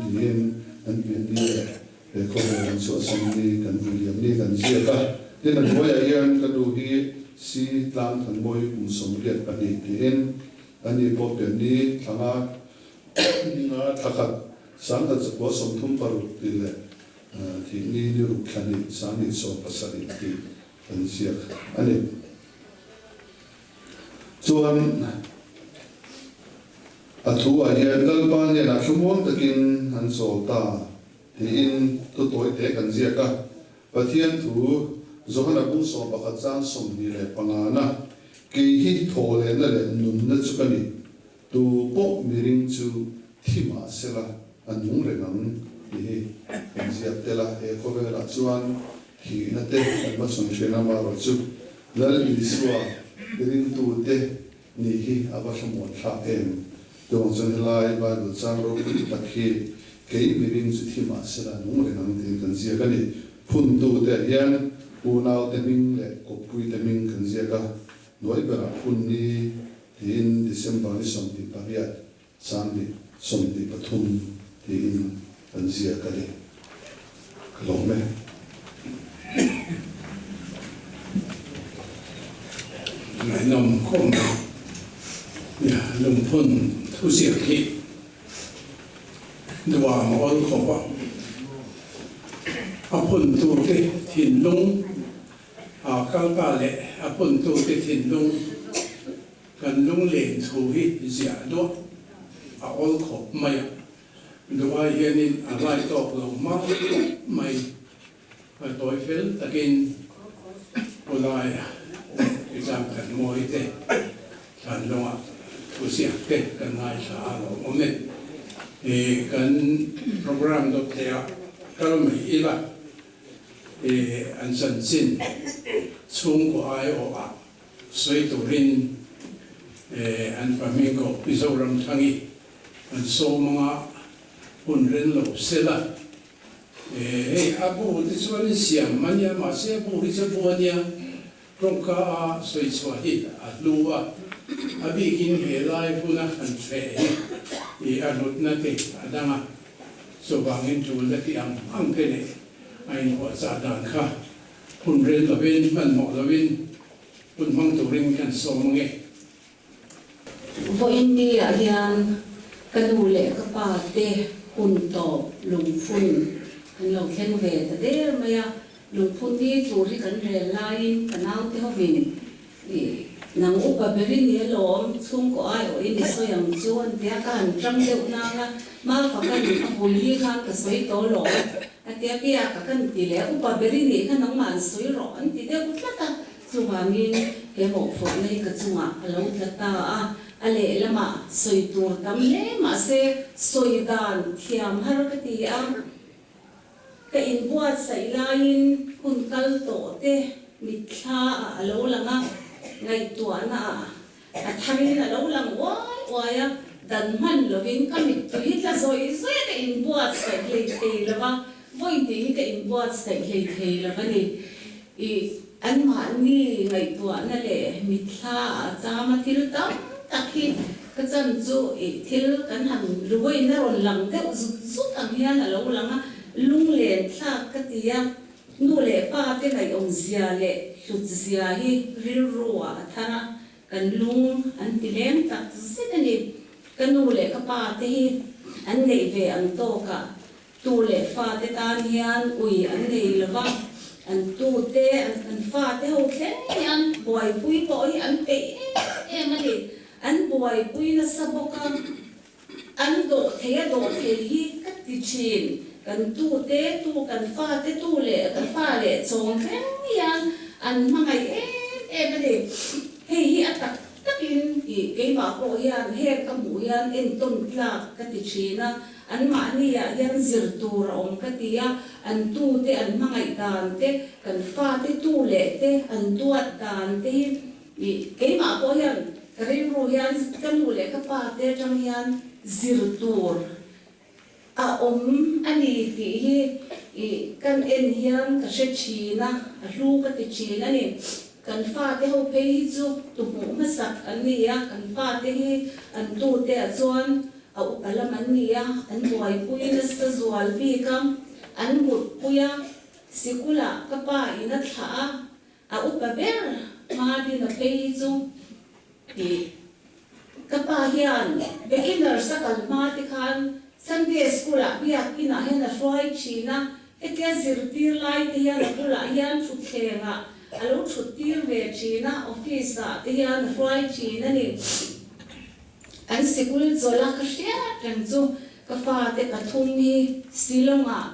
[SPEAKER 3] tiin an pianni leh he khawvel an chhuahsan ni kan vuiliam ni kan ziak a. Tin, a hnuaiah hian ka nu hi Si Tlang Thanmawi kum 82 tiin ani pawh pianni thla nga ni nga thla khat 1936 tih leh Thih ni ni ruk thla hnih 10 17 tih kan ziak a ni. Chuan a thu ah hian Lalpa hnenah thlamuang takin an chawl ta tiin thu tawi te kan ziak a. Pathian thu Johana bung 11 chang 25 na, Kei hi thawhlehna leh nunna chu ka ni, Tu pawh miring chu thi mah sela a nung reng ang tih hi kan ziak tel a, he khawvelah chuan thihna te kan va chhawn thin a, amaherawhchu Lal Isua ringtute nih hi a va thlamuan thlak em? Tuang chuan helai Bible chang ropui tak hi kei miring chu thi mah sela a nung reng ang tiin kan ziak a ni. Phuntute ah hian unaute hming leh kawppuite hming kan ziak a, hnuai berah phun ni Tiin December ni 28, 1023 tiin kan ziak a ni. Ka lawm e.
[SPEAKER 1] Ngaihnawm khawp mai. Nia, lungphun thuziak hi duam a awl khawp a. A phuntute thinlung A kalta leh a puntute thinlung kan lunglen thu hi ziah duah a awl khawp mai a, duh ai hianin a lai tawk lo hma mai. A tawi fel takin Pu Laia leh Pi Tlangkhat Mawi te thlanlungah thu ziak te kan ngaithla a lo awm e. Kan programme dawt leh ah kal mai ila. An chanchin chhungkaw aiawhah sawi turin an pahming koh Mizoram Thangi an sawm anga hun ren lo sela. Hei a bu te chuan in siam a nia, mahse a bu hi chu bu a nia, tawngka a sawi chhuah hi a hlu a, a bikin he lai huna han thleh hi a hlutna te a dang a. Chuvangin tul la tih ang ang te leh a inpuahchah dan kha hun rel lovin, hmanhmawh lovin hun hmang turin kan sawm ange.
[SPEAKER 4] Vawiin ni ah hian ka nu leh ka pa te hun tawp lungphun an lo thleng ve ta der mai a, lungphun ni tur hi kan rel laiin ka naute hovin Ih, nang upa ber i ni alawm, chhungkaw aiawhin i sawi ang chu an tia, ka han ṭang deuh nang a, Mafaka nih a vui hi khan ka sawi tawh lawm a tia, Biaka ka ni leh a, upa ber i nih kha nangmah an sawi rawh an ti deuh tlat a, chuvangin he mawhphurhna hi ka chungah a lo tla ta a, a lehlamah sawi tur tam hle mahse sawi dan thiam har ka ti a. Ka inbuatsaih laiin hun kal tawh te mitthla ah a lo lang a, ngaihtuahna ah a tharin a lo lang uai uai a, dan hman lovin ka mittui hi tla zawih zawih a ka inbuatsaih hlei thei lo va, vawi hnih hi ka inbuatsaih hlei thei lo a ni. Ih, anmahni ngaihtuahna leh mitthla ah a cham a thil tam tak hi ka chan chu ih thil kan han ruain a rawn lang deuh zut zut ang hian a lo lang a, lunglen thlak ka ti a, nu leh pa te ngaihawm zia leh hlut zia hi rilru ah a thar a, kan lung an ti leng tak zet a ni. Ka nu leh ka pa te hi an neih ve ang tawkah Tu leh fate tan hian ui an nei lo va, an tute, an fate ho thleng hian buaipui pawh hi an peih em em a ni. An buaipui nasa bawk a, an dawh thei a dawh thei hi ka ti thin. Kan tute tu, kan fate tu leh kan fa leh chawng thleng hian an hmangaih em em a ni. Hei hi a tak takin i keimah pawh hian heng ka hmuh hian entawn tlak ka ti thin a, anmahniah hian zir tur a awm ka ti a, an tute an hmangaih dan te, kan fate tu leh te an duat dan te hi i keimah pawh hian ka rilru hian ka nu leh ka pa te atang hian zir tur A awm a ni tih hi i kan en hian ka hre thin a, a hlu ka ti thin a ni. Kan fate ho phei hi chu tu hmuh hmasak an ni a, kan fate hi an tute ah chuan a upa lam an ni a, an buaipui nasa zual bik a, an mutpui a, sikulah ka pa in a thlah a, a upa ber hma din a phei hi chu i Ka pa hian beginners a kal hma te khan Sunday school ah biak inah hian a hruai thin a, hetia zirtir lai te hian a bulah hian thutthleng ah a lo thut tir ve thin a, office ah te hian a hruai thin a ni. An sikul chawlh a ka hriat reng chu ka fate pathum hi Shillong ah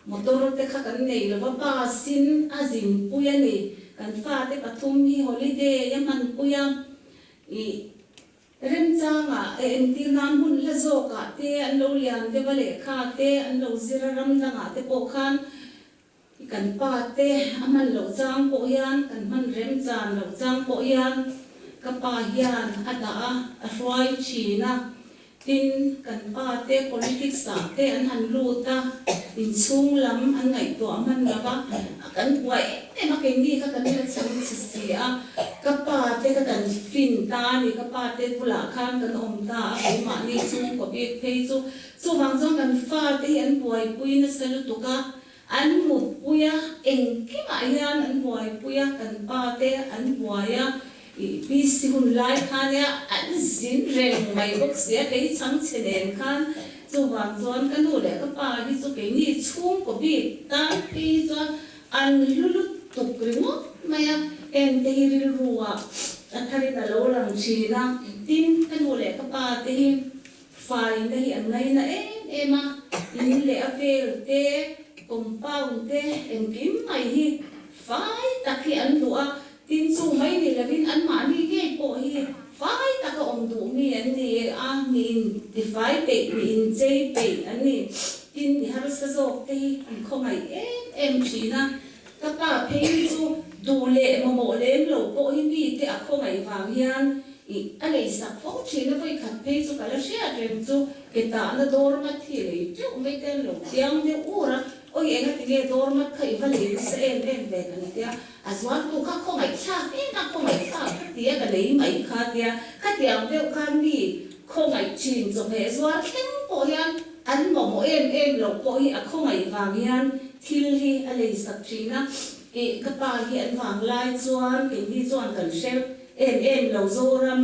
[SPEAKER 4] Motor te kha kan nei lova bus in a zin pui a ni. Kan fate pathum hi holiday a hman pui a. Ih, remchangah a entir nan hmun hla zawkah te an lo lian deuh a lehkha te an lo zir a ram dangah te pawh khan kan pa te a hman loh chang pawh hian kan hman remchan loh chang pawh hian ka pa hian a dah a, a hruai thin a. Tin, kan pa te politics ah te an han lut a, inchhung lam an ngaihtuah hman lo va, kan buai em em a, keini kha kan la chhung chhe si a, ka pa te kha kan fin ta a ni, ka pa te bulah khan kan awm ta a, keimahni chhungkaw bik phei chu, chuvang chuan kan fa te hi an buaipui nasa lutuk a, an mutpui a, engkimah hian an buaipui a, kan pa te an buai a, Ih PC hun lai kha nia an zin reng mai bawk sia kei chhang chhe nen khan chuvang chuan ka nu leh ka pa hi chu keini chhungkaw bik tan phei hi chuan an hlu lutuk ringawt mai a, heng te hi rilru ah a tharin a lo lang thin a, tin ka nu leh ka pa te hi faina hi an ngaina em em a, in leh a vel te compound te engkim mai hi fai tak hi an duh a. Tin chu mai ni lovin anmahni ngei pawh hi fai taka awm duh mi an ni a, mi in tifai peih, mi in chei peih an ni. Tin mi harsa zawk te hi an khawngaih em em thin a. Ka pa phei hi chu duh leh mamawh lem lo pawh hi mi te a khawngaih vang hian ih a leisak fo thin a, vawikhat phei chu ka la hriat reng chu ke tahna dawr mat hi lei teuh mai te an lo chiang deuh ur a, Awi enga tinge doormat kha i va lei nasa em em ve kan tia, a zualtu kha khawngaih thlak em a khawngaih thlak ka tia ka lei mai kha tia, khatiang deuh khan mi khawngaih thin chawhmeh zuar thleng pawh hian an mamawh em em loh pawh hi a khawngaih vang hian thil hi a lei sak thin a, ih ka pa hi an vang lai chuan keini chuan kan hre em em lo Zoram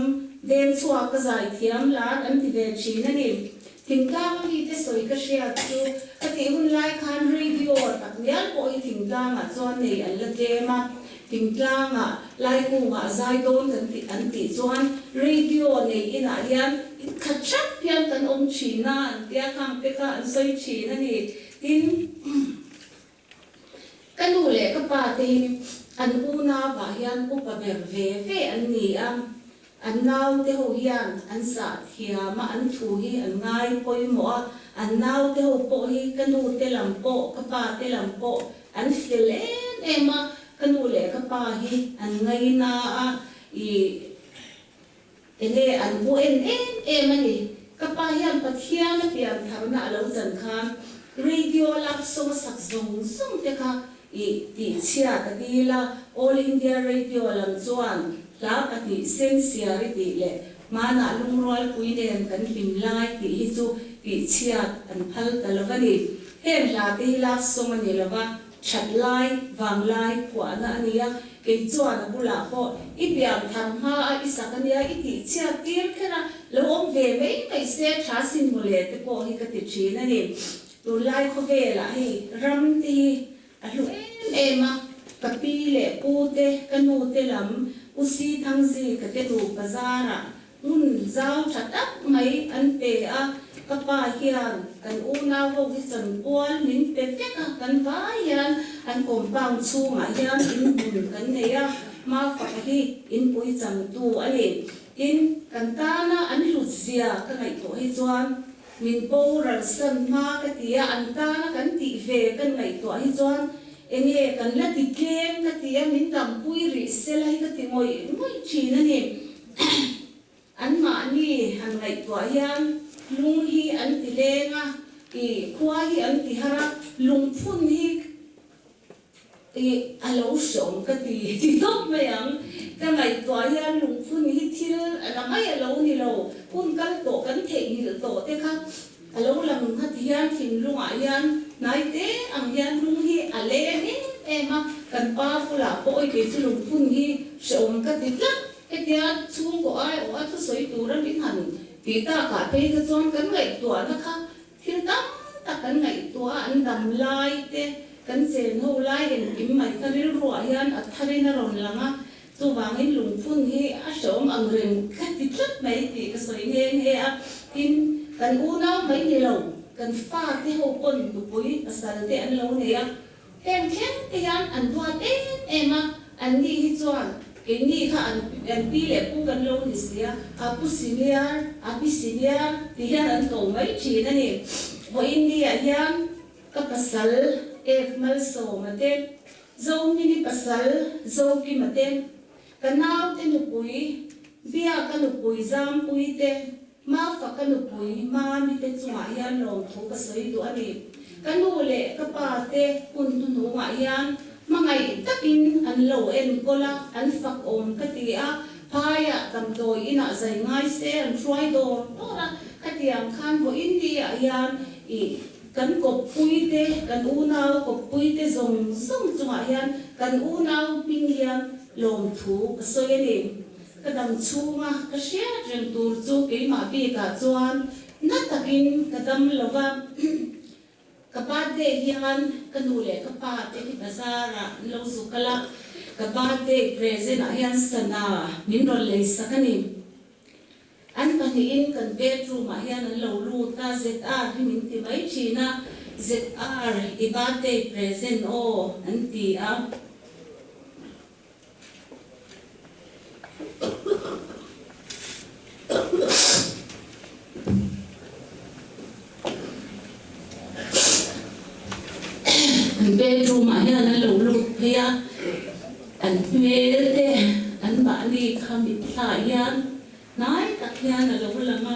[SPEAKER 4] deng chhuak ka zai thiam lar an ti ve thin a ni. Thingtlang a mite sawi ka hriat chu ka tih hun lai khan radio tak ngial pawh hi thingtlangah chuan nei an la tlem a, thingtlangah laikungah zai dawn kan tih an tih chuan radio nei inah hian inkhat thap hian kan awm thin a an tia khang te kha an sawi thin a ni. Tin, ka nu leh ka pa te hi an unauah hian upa ber ve ve an ni a, An naute ho hian an zah thiam a, an thu hi an ngai pawimawh a, an naute ho pawh hi ka nu te lam pawh ka pa te lam pawh an fel em em a, ka nu leh ka pa hi an ngaina a, ih enge an bu en em em a ni. Ka pa hian Pathian a pian tharna a lo chan khan radio love song a sak zawng zawng te kha Ih tih chhiat a dil a, All India Radio lam chuan hla pahnih Sensiar i tih leh Hmanah lungrualpui nen kan hlim lai tih hi chu tih chhiat an phal ta lo a ni. Heng hla te hi love song a ni lo va, that lai, vang lai phuahna a ni a, kei chuan a bulah pawh i pian thar hma a i sak a nia i tih chhiat tir kher a, lo awm ve mai mai se tha sin mawle te pawh hi ka ti thin a ni. Tunlai khawvelah hei ram te hi a hlu em em a, ka pi leh pu te, ka nu te lam U Si Thangzi ka te nu bazarah hmun zau tha tak mai an pe a. Ka pa hian kan unau ho hi chanpual min pe vek a, kan vai hian an compound chhungah hian inhmun kan nei a, Mafaka hi inpui changtu a ni. Tin, kan tana an hlut zia ka ngaihtuah hi chuan min boral san hma ka ti a, an tana kan tih ve kan ngaihtuah hi chuan enge kan la ti tlem ka ti a, min dampui rih sela hi ka ti ngawih ngawih thin a ni. Anmahni han ngaihtuah hian lung hi an ti leng a, ih khua hi an ti har a, lungphun hi ih a lo hreawm ka ti ti tawp mai ang. Ka ngaihtuah hian lungphun hi thil a la mai a lo ni lo, hun kal tawh kan theihnghilh tawh te kha a lo lang nghat hian thinlungah hian hnai te ang hian lung hi a leng em em a, kan pa bulah pawh awi kei chu lungphun hi hreawm ka ti tlat. Hetia chhungkaw aiawh a thusawi tura min han tih takah phei kha chuan kan ngaihtuahna kha thil tam tak kan ngaihtuah a, an dam lai te, kan chen ho lai engkim mai kha rilruah hian a tharin a rawn lang a, chuvangin lungphun hi a hrehawm ang reng ka ti tlat mai tih ka sawi nghe nghe a. Tin, kan unau mai ni lo, kan fate ho pawn nupui pasal te an lo nei a, Heng thleng te hian an duat em em a, an ni hi chuan keini kha an an pi leh pu kan lo ni si a, a pu senior, a pi senior ti hian an ko mai thin a ni. Vawiin ni ah hian ka pasal F Malsawma te, Zomini pasal Zokima te, ka naute nupui Biaka nupui Zampuii te, Mafa ka nupui Mami te chungah hian lawmthu ka sawi duh a ni. Ka nu leh ka pa te hun hnuhnungah hian hmangaih takin an lo enkawl a, an fak awm ka ti a, phaiah damdawi inah zai ngai se an hruai dawr dawr a, khatiang khan vawiin ni ah hian ih kan kawppui te, kan unau kawppui te zawng zawng chungah hian kan unau hming hian lawmthu ka sawi a ni. Ka dam chhunga ka hriat reng tur chu keimah bikah chuan na takin ka dam lo va. Ka birthday hian ka nu leh ka pa te hi bazar-ah an lo zu kal a, ka birthday present-ah hian sana min rawn lei sak a ni. An pahnihin kan bedroom-ah hian an lo lut a, ZR hi min ti mai thin a, ZR i birthday present aw an ti a. An bedroom ah hian an lo lut phei a, an hmel te an mahni kha mitthla ah hian hnai tak hian a lo lang a,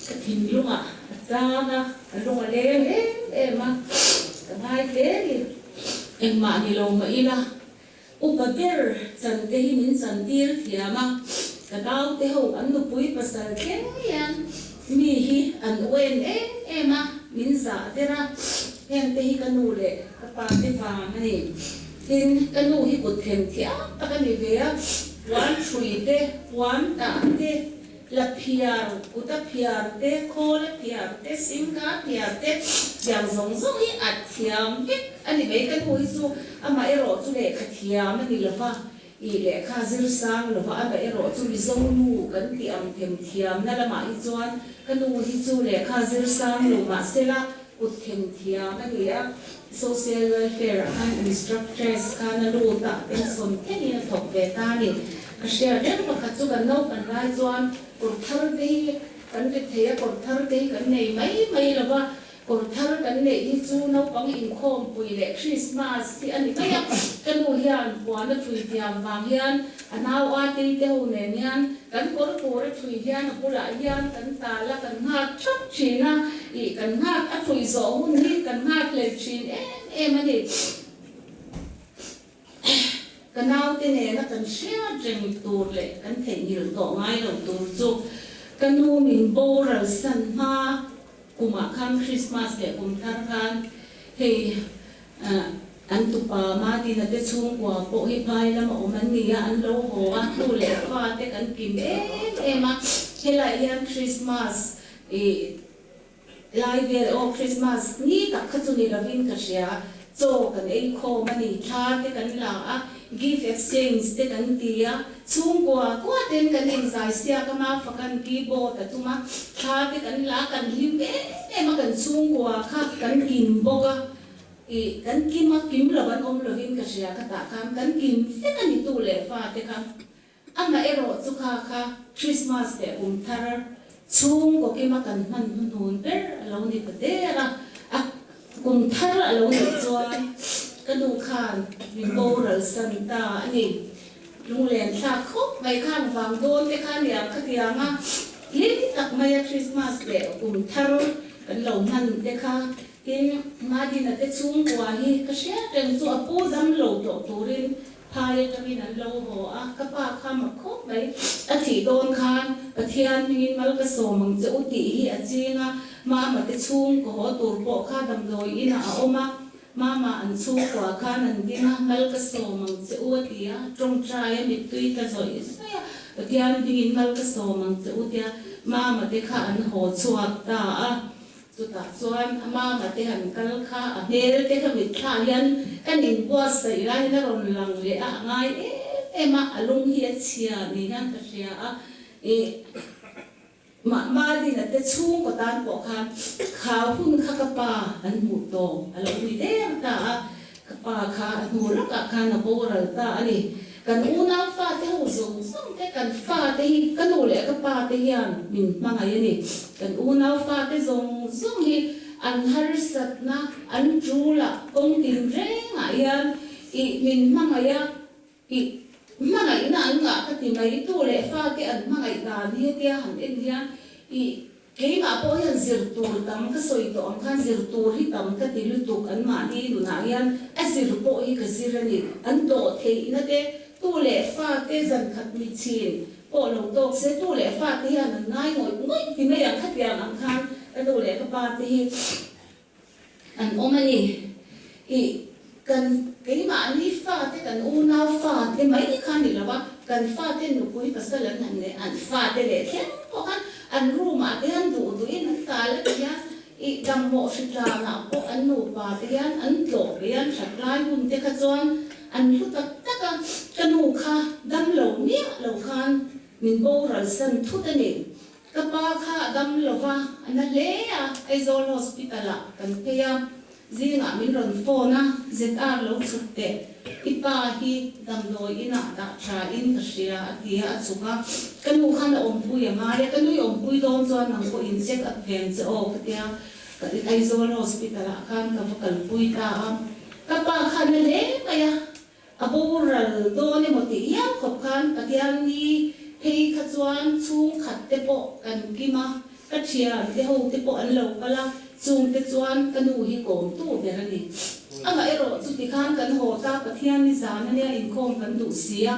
[SPEAKER 4] ka thinlung ah a chang a, a lung a leng em em a, ka ngai hle a ni. Engmah ni lo mah ila Upa ber chan te hi min chan tir thiam a, ka naute ho an nupui pasal thleng hian mi hi an uen em em a, min zah der a, heng te hi ka nu leh ka pa te vang a ni. Tin, ka nu hi kut them thiam tak a ni ve a, puan hrui te, puan tah te, La phiar, kuta phiar te, khawla phiar te, singka phiar te, tiang zawng zawng hi a thiam vek a ni mai. Ka nu hi chu amah erawh chu lehkha thiam a ni lo va, ih lehkha zir sang lo va, amah erawh chu Mizo nu kan tih ang them thiamna lamah hi chuan ka nu hi chu lehkha zir sang lo mahsela kut them thiam a ni a. Social welfare ah khan instructress khan a lut a, pension thlengin a thawk ve ta a ni. Ka hriat reng pakhat chu kan naupang lai chuan kawr thar te hi kan ri thei a, kawr thar te hi kan nei mai mai lo va, kawr thar kan neih hi chu naupang inkhawmpui leh Christmas hi a ni mai a. Ka nu hian puan a thui thiam vang hian a nau a tei te ho nen hian kan kawr tur a thui hian a bulah hian kan tal a, kan nghak thap thin a, ih kan nghak a thui zawh hun hi kan nghak hlel thin em em a ni. Ka naute nena kan hriat reng tur leh kan theihnghilh tawh ngai lo tur chu ka nu min boral san hma kumah khan Christmas leh kum thar khan hei an tupa Martin-a te chhungkua pawh hi phai lama awm an ni a, an lo haw a, nu leh fa te kan kim em em a, helaiah hian Christmas ih Lai vel aw Christmas ni tak kha chu ni lovin ka hria, chaw kan ei khawm a ni, thla te kan la a, Gift exchange te kan ti a, chhungkua kua ten kan inzai siak a, Mafakan keyboard a tum a, thla te kan la a, kan hlim em em a, kan chhungkua kha kan kim bawk a, ih kan kim a, kim lo an awm lovin ka hria ka tah khan kan kim vek a ni tu leh fa te kha. Amah erawh chu kha kha Christmas leh kum thar chhungkaw kima kan hman hnuhnun ber a lo ni ta der a, a kum thar a lo nih chuan ka nu khan min boral san ta a ni. Lunglen thlak khawp mai khan vang dawn te kha nia khatianga hlim tak maia Christmas leh kum thar kan lo hman te kha tin Madina te chhungkua hi ka hriat reng chu a pu dam lo tawh turin Phai atangin an lo haw a, ka pa kha mak khawp mai. A thih dawn khan Pathian hmingin mal ka sawm ang che u tih hi a ching a, Mama te chhung ka haw tur pawh kha damdawi inah a awm a, Mama an chhungkua khan an ding a, mal ka sawm ang che u a ti a, tawngtai a mittui tla zawih zawih a, Pathian hmingin mal ka sawm ang che u tia Mama te kha an haw chhuak ta a. Chutah chuan a mama te han kal kha a hmel te kha mitthla hian kan inbuatsaih laiin a rawn lang leh a, a ngai em em a, a lung hi a chhia ni hian ka hria a, ih mah Madina te chhungkaw tan pawh khan kha hun kha ka pa an hmuh tawp a lo ni der ta a, Ka pa kha a hnu lakah khan a boral ta a ni. Kan unau fate ho zawng zawng te, kan fate hi ka nu leh ka pa te hian min hmangaih a ni. Kan unau fate zawng zawng hi an harsatna, an tul-ah kawng tin rengah hian ih min hmangaih a, ih hmangaihna an ngah ka ti mai. Tu leh fate an hmangaih dan hi hetia han en hian ih Keimah pawh hian zir tur tam ka sawi tawh ang khan zir tur hi tam ka ti lutuk an mahni nunah hian a zir pawh hi ka zir a ni. An dawh theihna te, tu leh fa te zan khat mi chin pawh lo tawk se, tu leh fa te hian an ngai ngawih ngawih ti mai ang khatiang ang khan ka nu leh ka pa te hi an awm a ni. Ih, kan keimahni fate, kan unau fate mai kha ni lo a, kan fate nupui pasal an han neih, an fate leh thleng pawh khan an room ah te hian duh duhin an tal a ti hian, ih, damhmawh hritlanah pawh an nupa te hian an tlawh ve an that lai hun te kha chuan an hlu tak tak a, ka nu kha dam lo miah lo khan min boral san thut a ni. Ka pa kha a dam lo va, a na hle a, Aizawl Hospital ah kan phei a, zingah min rawn phone a, ZR lo chhuk teh, i pa hi damdawi inah dah tha in ka hria a ti a, a chhuk a, ka nu khan a awmpui a ngai a, ka nui awmpui dawn chuan nang pawh in check up ve ang che aw ka tia, Aizawl Hospital ah khan ka va kalpui ta a, ka pa kha a na hle mai a, A boral dawn emaw tih hial khawp khan Pathian ni phei kha chuan chhungkhat te pawh kan kim a, ka thian te ho te pawh an lo kal a, chung te chuan ka nu hi kawmtu ber a ni. Amah erawh chuti khan kan haw ta, Pathian ni zan ania inkhawm kan duh si a.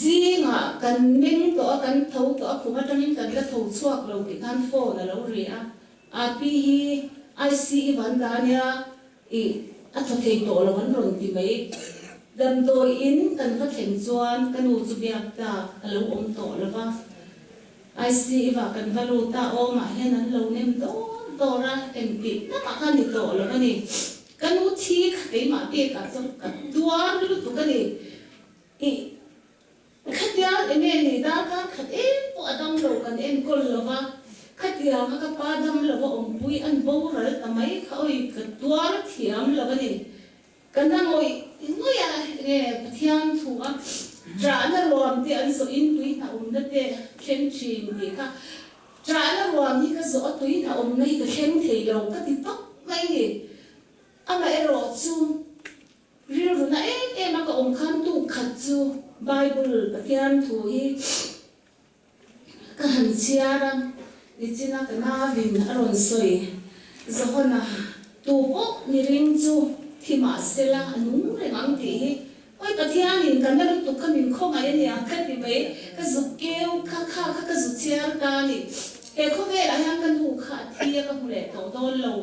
[SPEAKER 4] Zingah kan meng tawh a, kan tho tawh a, khum atangin kan la tho chhuak lo tih khan phone a lo ri a, Api hi ICU an dah ania, Ih, a thaw thei tawh lo an rawn ti mai. Damdawi in kan va thleng chuan ka nu chu biak tak a lo awm tawh lo va. ICU ah kan va lut a, awmah hian an lo nem dawr dawr a, engtih namah kha ni tawh lo a ni. Ka nu thi kha keimah bikah chuan ka tuar lutuk a ni. Ih. Khatiang enge ni darkar khat em pawh a dam lo kan enkawl lo va, khatiang a ka pa dam lo va awmpui an boral ta mai kha awi ka tuar thiam lo a ni. Ka na ngawih ngawih a enge Pathian thu a ṭahna ruam te an zawh in tui hna awmna te thleng ṭhin tih kha ṭahna ruam hi ka zawh a tui hna awmna hi ka thleng thei lo ka ti tawp mai ni. Amaherawh chu Rilru na em em a ka awm khan tuk khat chu Bible Pathian thu hi ka han chhiar a, nichina ka navin a rawn sawi Johana tu pawh miring chu thi mah sela a nung reng ang tih hi awi Pathianin ka na lutuk kha min khawngaih a nia ka ti mai, ka zuk keu kha kha kha ka zu chhiar ta a ni. He khawvelah hian ka nu kha a thi a ka hmu leh tawh dawn lo.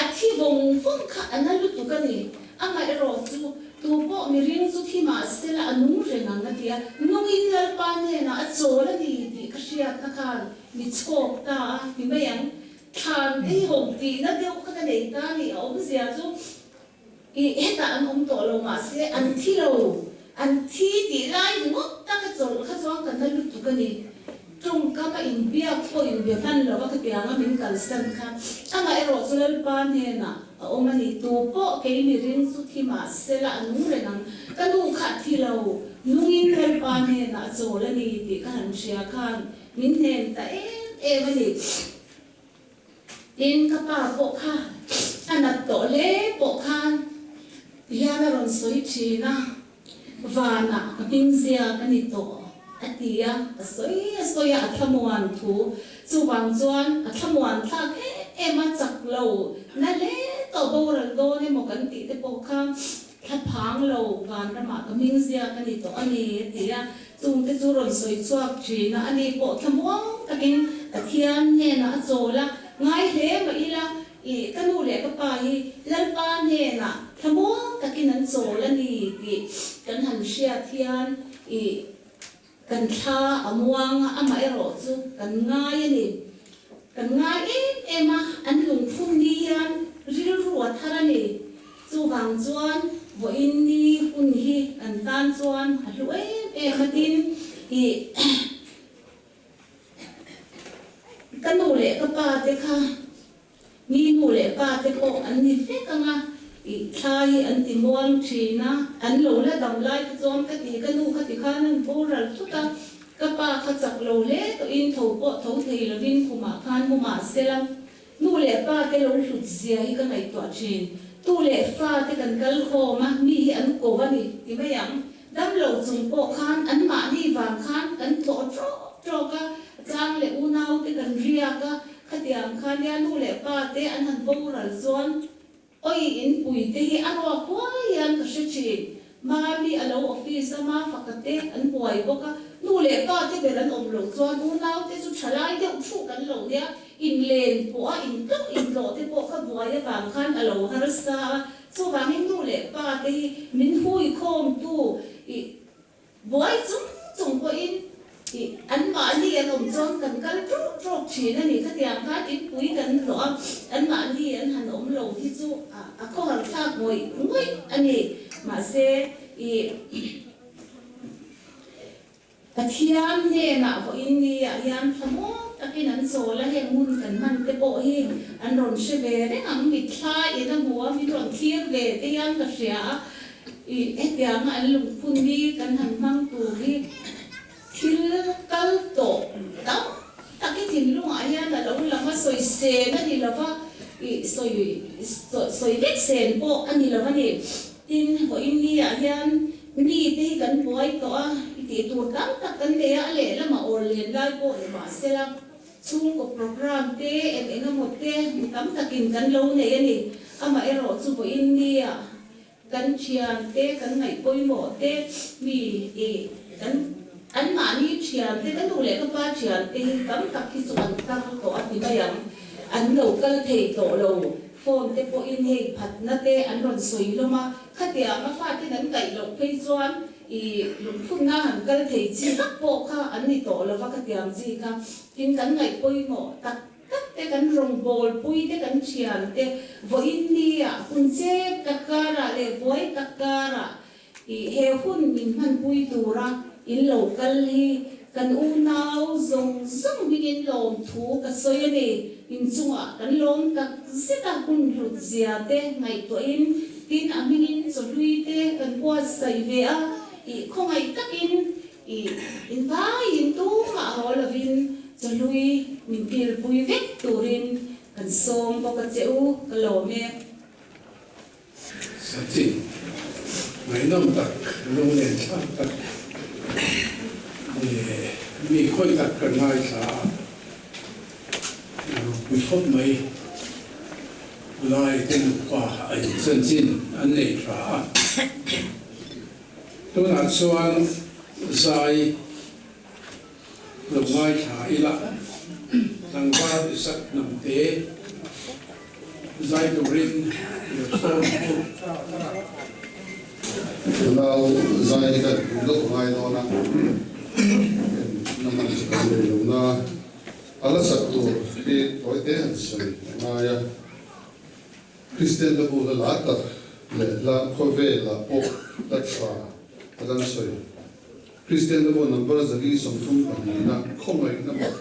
[SPEAKER 4] A thi vawng vawng kha a na lutuk a ni. Amaherawh chu, tu pawh miring chu thi mah sela a nung reng ang a ti a, nungin Lalpa hnenah a chawl a ni tih ka hriatna khan mi chhawk ta a ti mai ang. Thlan te hi hawm tihna deuh kha ka nei ta a ni. A awmzia chu I hetah an awm tawh lo mahse an thi lo, an thi tih lai ringawt taka chawlh kha chuan ka na lutuk a ni. Tawngkam a inbiak pawh inbe hman lo a khatianga min kalsan kha amah erawh chu Lalpa hnenah a awm a ni. Tu pawh kei mi ring chu thi mahse la a nung reng ang. Ka nu kha a thi lo, nungin Lalpa hnenah a chawl a ni tih ka han hria khan min hnem ta em em a ni. Tin, ka pa pawh kha a nat tawh hle pawh khan tihian a rawn sawi thin a, Vanah ka hming zia ka ni tawh a ti a, a sawi a sawi a, a thlamuan thu. Chuvang chuan a thlamuan thlak em em a, chak lo na hle tawh boral dawn emaw kan tih te pawh kha Thla phang lo van ramah ka hming ziak a ni tawh a ni, a ti a. Chungte chu rawn sawi chhuak thin a, ani pawh thla muang takin Pathian hnenah a chawl a, ngai hle mah ila, ih, ka nu leh ka pa hi Lalpa hnenah thla muang takin an chawl a ni tih kan han hriat hian, ih, kan thla a muang a, amaherawh chu kan ngai a ni. Kan ngai em em a, an lungphun ni hian rilru a thar a ni. Chuvang chuan vawiin ni hun hi kan tan chuan a hlu em em a tin, ih, ka nu leh ka pa te kha Mi nu leh pa te pawh an ni vek ang a, ih thlai hi an ti muang thin a, an lo la dam lai kha chuan ka ti, ka nu kha ti khan an boral thut a, ka pa kha chak lo hle tawhin tho pawh tho thei lovin khumah khan mu mah sela, nu leh pa te lo hlut zia hi ka ngaihtuah thin, tu leh fa te kan kal khawm a, mi hi an ko a ni ti mai ang, dam lo chung pawh khan an mahni vang khan kan tlawh trawk trawk a, chang leh unau te kan riak a, Khatiang kha nia nu leh pa te an han boral chuan oi in pui te hi a ruak huai hian ka hre thin. Mami a lo office a ma faka te an buai bawk a, nu leh pa te ber an awm loh chuan unau te chu thalai deuh thuh kan lo nia, inlen pawh a intlawh intlawh te pawh kha buai avang khan a lo harsa a, chuvangin nu leh pa te hi min hui khawm tu ih Buai chung chung pawhin ih anmahni an awm chuan kan kal ṭawk ṭawk ṭhin a ni. Khatiang khan inpui kan hlawh a, anmahni an han awm lo hi chu a khawhar thlak ngawih ngawih a ni. Mahse ih Pathian hnenah vawiin niah hian thlamuang takin an chawl a, heng hun kan hman te pawh hi an rawn hre ve reng ang. Mitthla in a hmu a, min rawn thlir ve te hian ka hria a. I hetianga an lungphun hi kan han hmang tur hi thil kal tawh tam tak hi thinlungah hian a lo lang a, sawi sen a ni lo va, i sawi sawi vek sen pawh a ni lo a ni. Tin, vawiin niah hian mi te hi kan buai tawh a, i tih tur tam tak kan nei a, a lehlamah awl len lai pawh ni mah sela, chhungkaw programme te eng eng emaw te mi tam takin kan lo nei a ni. Amaherawhchu vawiin niah Kan thian te, kan ngaih pawimawh te, mi ih kan anmahni thian te, ka nu leh ka pa thian te hi tam tak hi chu an tar tawh a ti mai ang. An lo kal thei tawh lo, phone te pawhin hei phatna te an rawn sawi hlawm a, khatiang a faten an kaih loh phei chuan ih lungphunna han kal thei chi vak pawh kha an ni tawh lo va khatiang chi kha. Tin, kan ngaih pawimawh tak. Tak te kan rawngbâwl pui te kan thian te vawiin nia hun chêp tak kârah leh buai tak kârah ih he hun min hmanpui tura in lo kal hi kan unau zawng zawng hmingin lawmthu ka sawi a ni. Inchungah kan lawm tak zet a hun hlut zia te ngaihtuahin tin a hmingin chawhlui te kan buatsaih ve a ih khawngaih takin I invaiin tumah haw lovin chawhlui min kilpui vek turin kan sawm bawk a che u, ka lawm e.
[SPEAKER 1] Sachin, ngaihnawm tak, lunglen thlak tak mi khawi tak kan ngaithla a, ropui khawp mai. Lai te nupa a inchanchin an nei tha a. Tunah chuan zai lo ngaithla ila, tlangval Isak Hnamte zai turin lo sawm u.
[SPEAKER 3] Tunau zai hi kan hmu deuh ngai dawn a, enna hman chu kan nei lo na, a la sak tur hi tawi te han sawi a ngai a. Kristian te bu hla lar tak leh hla khawvelah pawh hla tha a kan sawi. Kristian te pawh number 432 na khawngaihna mak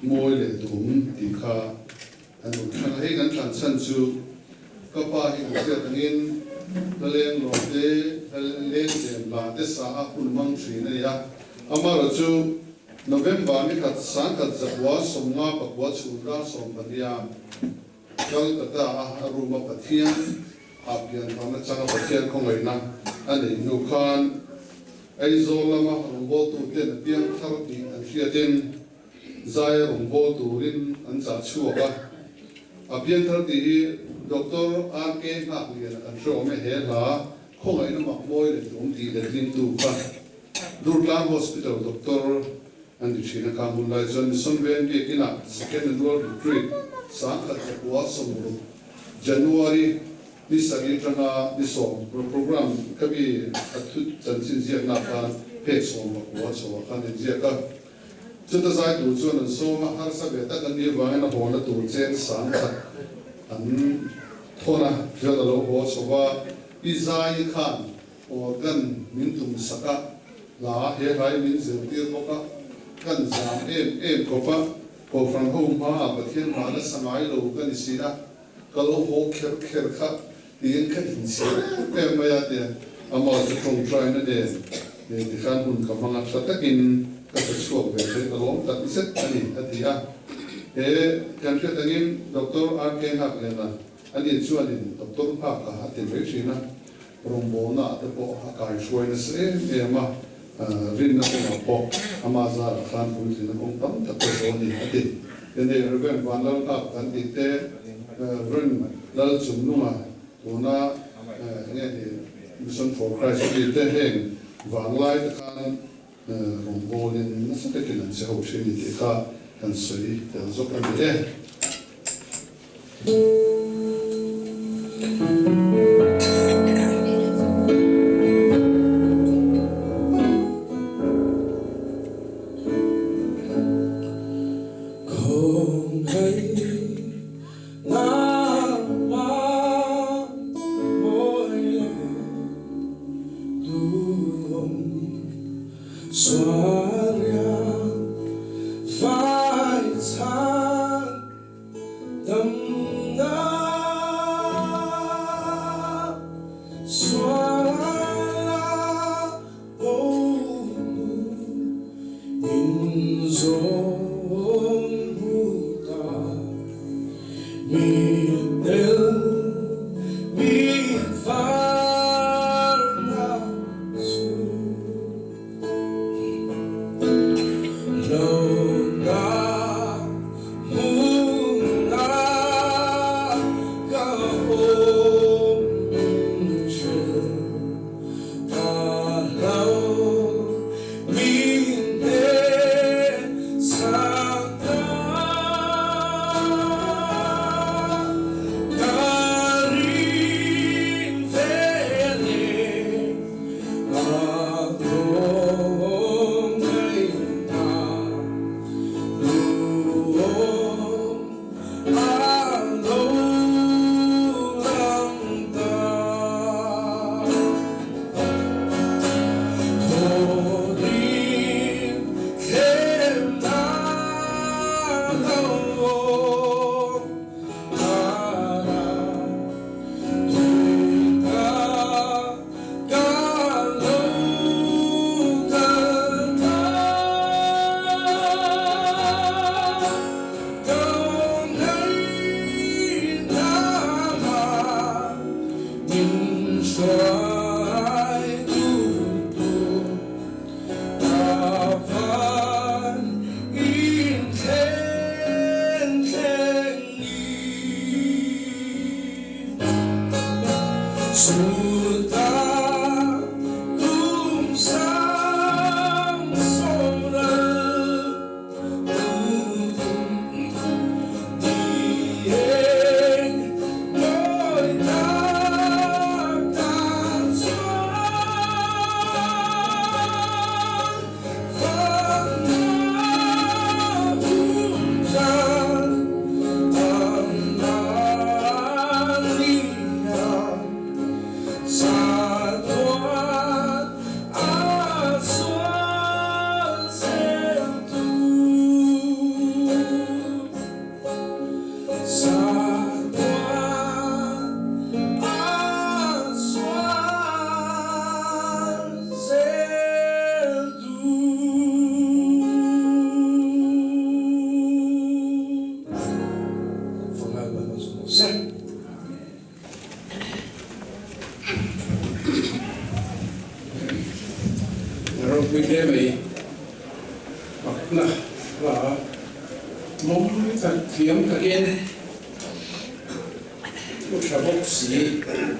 [SPEAKER 3] mawi leh duhawm tih kha an rawn thlang a. Hei kan thlan chhan chu ka pa hi kan hriat angin hla leng lawm te, hla leng zem la te sa a hun hmang thin a ni a. Amaherawhchu November ni khat 1959 chhun dar 12 a Calcutta a a room a Pathian ah pian vang atanga Pathian khawngaihna a neih hnu khan Aizawl lama rawngbawltu ten a piang thar tih an hriatin zai a rawngbâwl turin an chah chhuak a. A pianthar tih hi Doctor RK Nghakliana kan hre awm e, he hla khawngaihna mak mawi leh tum tih letlingtu kha Durtlang Hospital Doctor a ni thin a, khang hun lai chuan Mission Veng Biakinah Second Annual Retreat 1960 January ni sarih atanga ni sawm program ka mi a thu chanchin ziakna khan phek 19 chhoah khan inziak a. Chuta zai tur chuan an sawm a, harsa ve tak an nih avangin a hawna tur cheng sang khat an thawn a, chuan a lo haw chho va, I zai khan organ min tum sak a, hla he hlai min zirtir bawk a, kan zam em em khawp a, Kohhran ho hmaah Pathian hla nasa ngai lo ka ni si a, ka lo haw kher kher kha tiin ka inchhir em em mai a tia amah chu tawngtaina nen tikhan hun ka hmang a, tha takin ka sa chhuak ve thei ka lawm tak zet a ni a ti a. He kan hriat angin Doctor RK Nghakliana ani chuanin Doctor Nghaka a ti mai thin a, rawngbawlna ah te pawh a kaihruai nasa em em a, rinna kawngah pawh ama zarah khan puitlina kawng tam tak te zawh a ni a ti. Hei Rev. Vanlalnghak kan tih te, Rev. Lalchungnunga tuna enge ni Mission for Christ a tih te heng vanglai te khan rawngbawlin nasa takin an che ho thin a ni tih kha kan sawi tel zawk a ni e.
[SPEAKER 1] Ropui hle mai pakna hla mawi tak thiam takin thu tha bawk si kan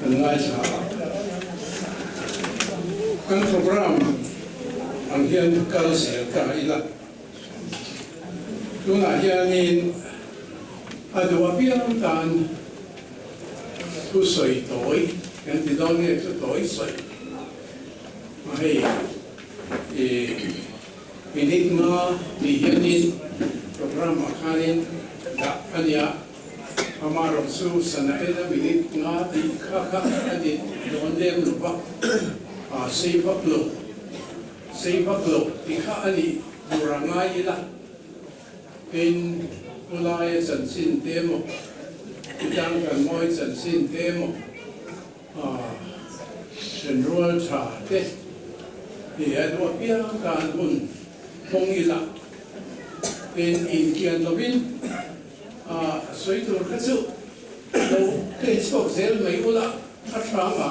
[SPEAKER 1] ngaithla a. Kan program ang hian kal zel ta ila. Tunah hianin a duh apiang tan thusawi tawi kan ti dawn nge chu tawi sawi a hei i minute nga tih hianin program ah khanin dah a nia amaherawh chu sana ena minute nga tih kha kha a ni dawn lem lo va a sei vak lo. Sei vak lo tih kha a nih tur a ngai ila, tin Pu Laia chanchin te emaw, Pu Tangkanmawi chanchin te emaw, Thenrual tha te hi a duah piang tan hun hmawng ila, tin inkian lovin sawi tur kha chu lo pen chhuak zel mai ula. A hrang a.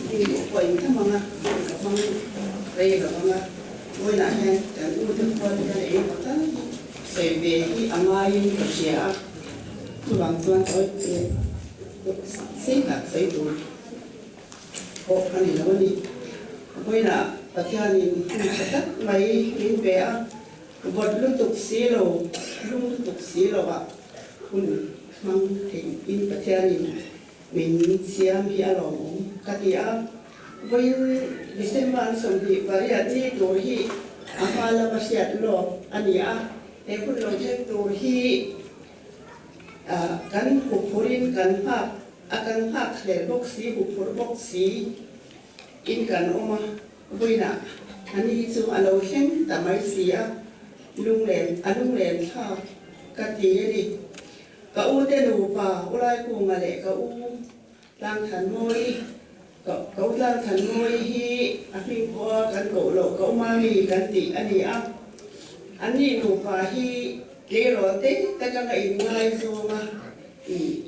[SPEAKER 5] Hei pawh in tham anga ka hmang rei lo anga vawiinah hian kan u te khuan hian eng emaw tal hi sawi ve hi a ngaiin ka hria a, chuvang chuan tawi sei tak sawi tur pawh a ni lo a ni. Vawiinah Pathianin hun tha tak mai min pe a, vawt lutuk si lo, lum lutuk si lovah hun hmang theihin Pathianin min siam hi a lawmawm ka ti a. Vawiin December an 28 ni tur hi a hma lama hriat lawk a ni a, he hun lo thleng tur hi kan huphurhin kan nghak a, kan nghak hlel bawk si, huphurh bawk si in kan awm a. Vawiinah a ni chu a lo thleng ta mai si a, lunglen a lunglen thlak ka ti a ni. Ka u te nupa U Laikunga leh ka u Tlangthanmawii, ka ka u Tlangthanmawii hi a hming pawha kan koh loh ka u Mami kan tih a ni a. An ni nupa hi tleirawl te takanga inngaizawng a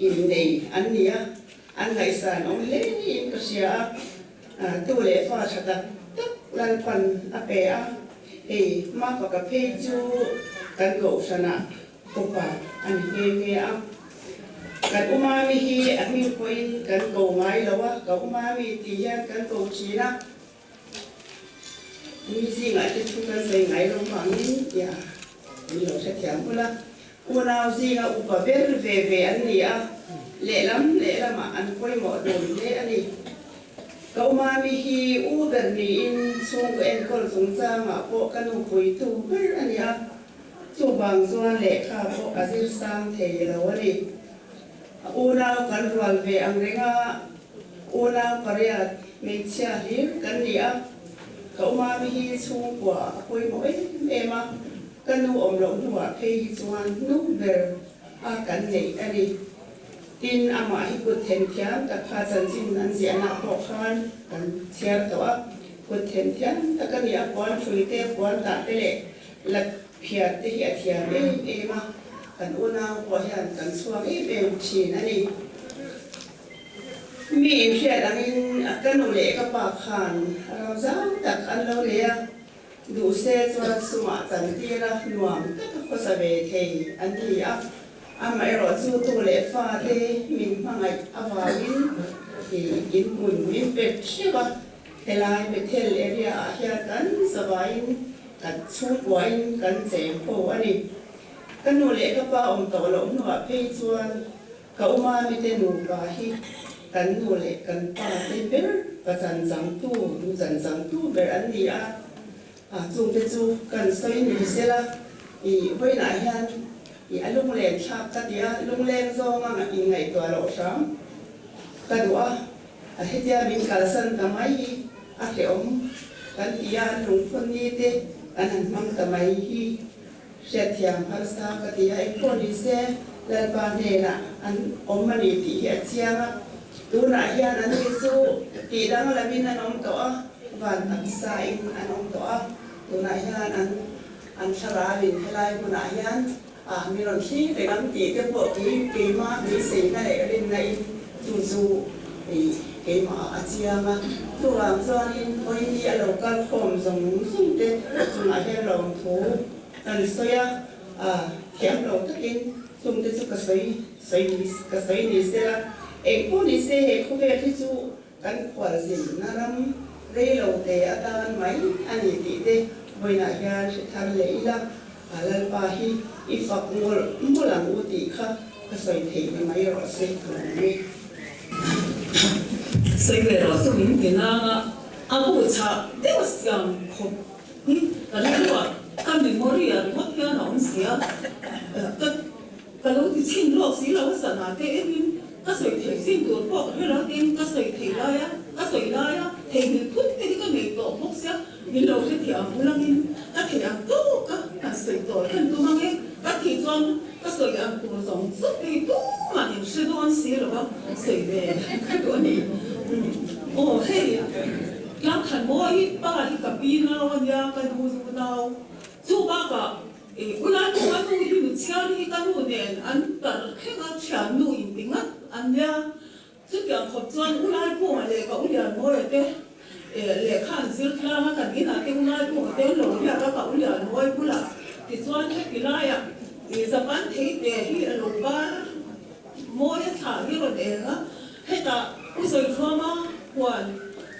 [SPEAKER 5] innei an ni a, an ngaihsan awm hle in ka hria a. Tu leh fa tha tak tak Lalpan a pe a, hei Mafaka phei chu kan kohhranah Upa a ni nghe nghe a. Kan u Mami hi a hming pawhin kan ko ngai lo a, ka u Mami tih hian kan ko thin a. Mi zingah te thu kan sawi ngai lo vangin tia min lo hrethiam bul a. Unau zinga upa ber ve ve an ni a, lehlam lehlamah an pawimawh dun hle a ni. Ka u Mami hi u ber niin chhungkaw enkawl chungchangah pawh ka nu puitu ber a ni a. Chuvang chuan lehkha pawh a zir sang thei lo a ni. A unau kan rual ve ang reng a, unau pariat hmeichhia hlir kan ni a, ka umami hi chhungkua a pawimawh em em a, ka nu awm loh hnuah phei hi chuan nu ber a kan neih a ni. Tin, amah hi kut themthiam tak kha chanchin an ziahna pawh khan kan chhiar tawh a, kut themthiam tak a ni a, puan hrui te, puan tah te leh La phiar te hi a thiam em em a, kan unau pawh hian kan chhuak em em thin a ni. Mi inhriat angin ka nu leh ka pa khan ram zau tak an lo nei a, duh se chuan sumah chantir a nuam tak a khawsa ve thei an ni a, amaherawh chu tu leh fa te min hmangaih avangin in hmun min pek hreuh a. Helai Bethel area ah hian kan zavaiin kan chhungkuain kan cheng ho a ni. Ka nu leh ka pa awm tawh loh hnuah phei chuan ka u Mami te nupa hi kan nu leh kan pa te ber pa chanchangtu, nu chanchangtu ber an ni a. Chungte chu kan sawi ni sela i vawiinah hian i a lunglen thlak ka ti a, lungleng zawnga inngaihtuah loh hram ka duh a. A hetia min kalsan ta mai hi a hrehawm kan ti a, an lungphun ni te kan han hmang ta mai hi hriatthiam harsa ka ti a, engpawh ni se Lalpa hnenah an awm a ni tih hi a chiang a, tunah hian an ni chu tih danglamin an awm tawh a, van taksa in an awm tawh a, tunah hian an an thlarau in helai hmunah hian A, mi rawn thlir reng ang tih te pawh kei keima beiseina leh rinna in chu chu i keimahah a chiang a. Chuvang chuanin vawiini a lo kal khawm zawng zawng te chungah hian lawmthu kan sawi a, thiam lo takin chungte chu ka sawi sawi ka sawi ni sela, engpawh ni se he khawvel hi chu Kan khualzinna ram reilo te atan mai a ni tih te vawiinah hian hre thar leh ila, a Lalpa hi i fak mawlh mawlh ang u tih kha ka sawi theih ni mai rawh se ka lo ni.
[SPEAKER 6] Sawi ve rawh chu min ti nang a, a bu chhah deuh siam khawp hi ka rilruah ka memory ah ringawt hian a awm si a, ka Ka lo ti chhin lawk si lo a sana te enin ka sawi theih chin tur pawh ka hre lo tin ka sawi theih lai a, ka sawi lai a theihnghilh phut te hi ka nei tawh bawk sia, min lo hre thiam ang ulangin ka theih ang tawk a han sawi tawh hlen tum ang e, ka thih chuan ka sawi ang tur zawng zawng te hi tumah in hre dawn si lo a sawi ve ka duh a ni. Aw hei Tlangthanmawi pa hi ka pi nau a nia ka nu zu nau chu bakah U Lalkhuma nu hi nu chhiar hi ka nu nen an tar thleng a, thian nu in ti ngat an nia. Chutiang khawp chuan U Lalkhuma leh ka U Lianmawia te lehkha an zir tlang a, kan inah te U Lalkhuma te an lo riak a, ka U Lianmawia bulah tichuan heti laiah Japan thei te hi a lo bar mawi a thlah hi rawn eng a, hetah U Zawithuama huan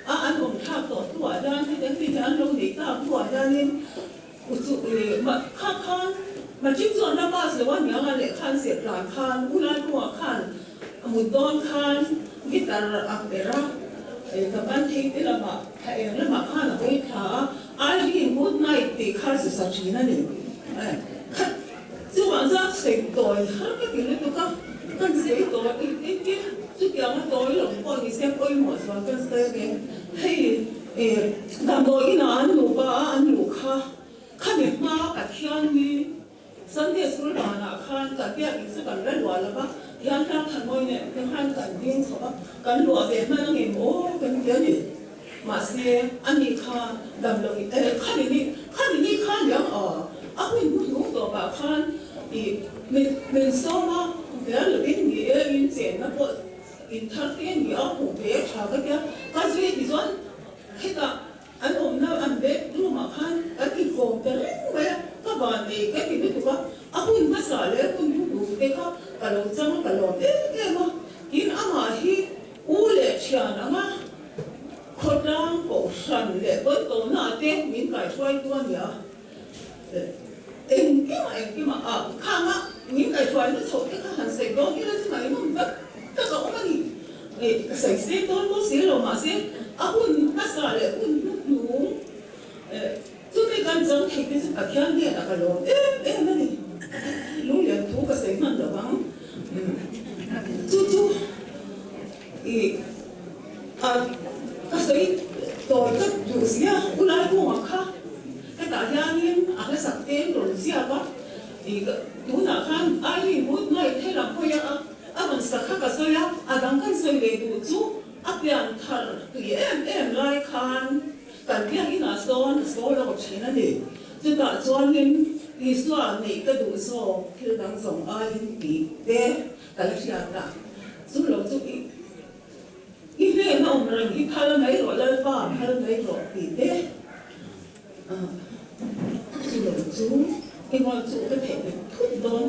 [SPEAKER 6] a an awm thlak tawh hnuah hian hetiang mi hi an lo neih tak hnuah hianin U chu e mah kha khan Matric chu an la pass lo a niang a lehkha an zir tlan khan U Lalhunga khan a mut dawn khan guitar a perh a, e ka ban thei te lamah thla eng lamah khan a hawi thla a, Irene good night tih kha zu sa thin a ni. Kha chuvang chuan sawi tawi har ka ti lutuk a, kan sawi tawi engtin chutianga tawi lo pawh ni se pawimawh chuan kan sawi a ni. Hei E, damdawi inah an luh pa a, an luh kha. Khami hma Pathian ni Sunday school banah khan kan biakinn chu kan la luah lo va, tihian tlang thanmawi nen te khan kan ding chho a, kan luah ve hman angem aw kan ti a ni. Mahse, ani kha damlo e, khami ni, khami ni khan liang aw, a hun hnuhnung tawpah khan i min min sawm a, hmel lovin ni e in chenna pawh In thar te ni a hmuh ve tha ka tia, ka zui ti chuan hetah an awmna an bed room ah khan kan inkawm ta reng mai a, ka van nei ka ti lutuk a, a hun hmasa leh hun hnuhnung te kha ka lo chang a ka lawm em em a, tin amah hi u leh thian anga khawtlang kohhran leh kawltawhna ah te min kaihruaitu a nia. Engkimah engkimah a khanga min kaihruaina chhoh te kha han sawi dawn ila chu ngaihnawm tak tak a awm a ni. Ka sawi sei dawn bawk si lo mahse a hun hmasa leh hun hnuhnung chumi kan chang thei te chu Pathian hnenah ka lawm em em a ni. Lunglian thu ka sawi hman lo vang. Chu chu i a ka sawi tawi tak duh zia U Laikunga kha hetah hianin a hlasak te an rawn ziak a, i tunah khan Irene Good Night helam hawi a a rawn sak kha ka sawi a, a dang kan sawi leh duh chu a pian thar tui em em lai khan kan biak inah sawn a sawi lo thin a ni. Chutah chuanin Isua neih ka duh zawk thil dang zawng aiin tih te ka la hriat a, chu lo chu i i hnehna awm reng hi phal mai rawh Lalpa phal mai rawh tih te chu lo chu i ngawi chu ka theih ve thut dawn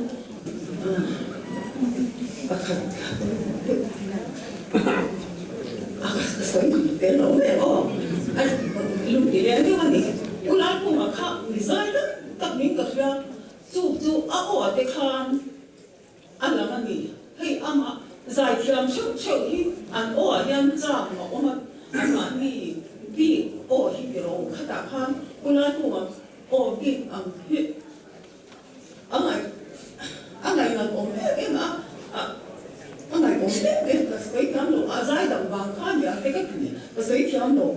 [SPEAKER 6] pakhat a ka sawi ngam tel lo em aw a lung ti leng deuh a ni. U Lalkunga kha mi zai tak tak min ka hria chu chu a aw te khan A lang a ni. Hei amah zaithiam theuh theuh hi an aw ah hian chak a awm a, anmahni bik aw hi ti rawh u. Khatah khan U Laikunga aw bik ang hi a ngaih a ngaihnat awm em em a, a ngaih awm em em ka sawi thiam lo, a zai dang vang kha nia te ka ti, ka sawi thiam lo.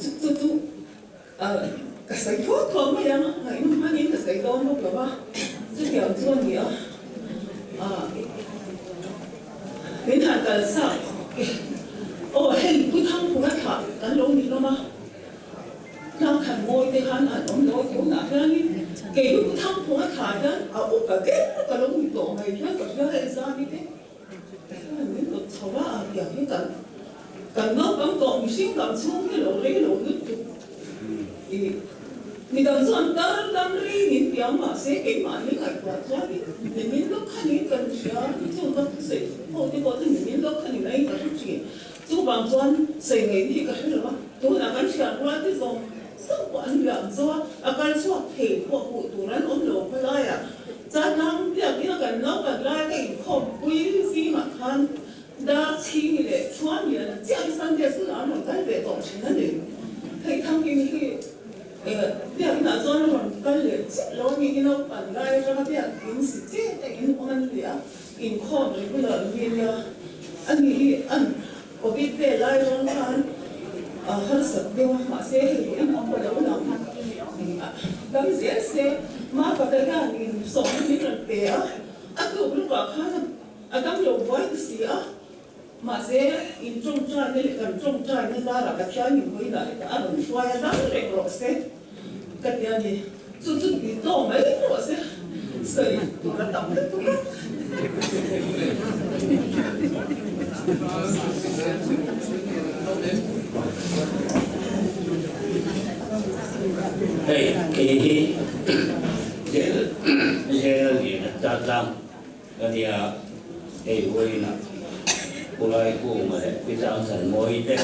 [SPEAKER 6] Chu chu chu Ka sawi thuak thuak mai ang, ngaihnawm hmanin ka sawi dawn bawk lo va, chutiang chu a ni a, min han kal sak aw hei Pu Thangphunga thlah kan lo ni hlawm a, tlangkhat mawi te khan an awm lo a, tunah hianin kei hi Pu Thangphunga thlah hian a upa ber ka lo ni tawh mai hian ka hria hei zami te hian min rawn chho a, tiang hi kan. Kan naupang tawh mihring dam chhung hi lo rei lo lutuk i midang chuan tar dam rei min piang mahse keimahni ngaihtuah chuanin nimin lawk khanin kan hria chung ka thusawi ho te pawh chu nimin lawk khanin a in ka hre thin. Chuvang chuan sawi ngaihna hi ka hre lo a, tunah kan hriat rual te zawng zawng pawh an liam zo a, a kal chhuak thei pawh hmuh tur an awm lo khawlaiah Chatlang biakina kan naupan laia ka inkhawmpui zingah khan Dar chhing leh chuan lian chiah hi Sunday school ah an rawn kal ve tawh thin a ni. Hei Thangkim hi biakinah chuan a rawn kal leh chiah lo a ni. I naupan lai atanga biakin si che te in awm an ni a, inkhawm regular an ni nia. A ni hi an Covid vel lai atang khan a harsat deuh a, mahse hei pawhin a haw lo lang dam zel se. Mapata hian insawmna min rawn pe a, a tuk lukah khan a A dam lo buai ta si a, mahse in tawngtaina leh kan tawngtaina zarah Pathian in vawiinah hetah a rawn hruai a, dam reng rawh se ka ti a ni. Chu chu ti tawh mai rawh se, sawi tur a tam lutuk a.
[SPEAKER 7] Hei kei hi zel zel a lian a chatlang. Ka nia, hei vawiinah Pulai Kunga leh Pi Tlangthanmawii te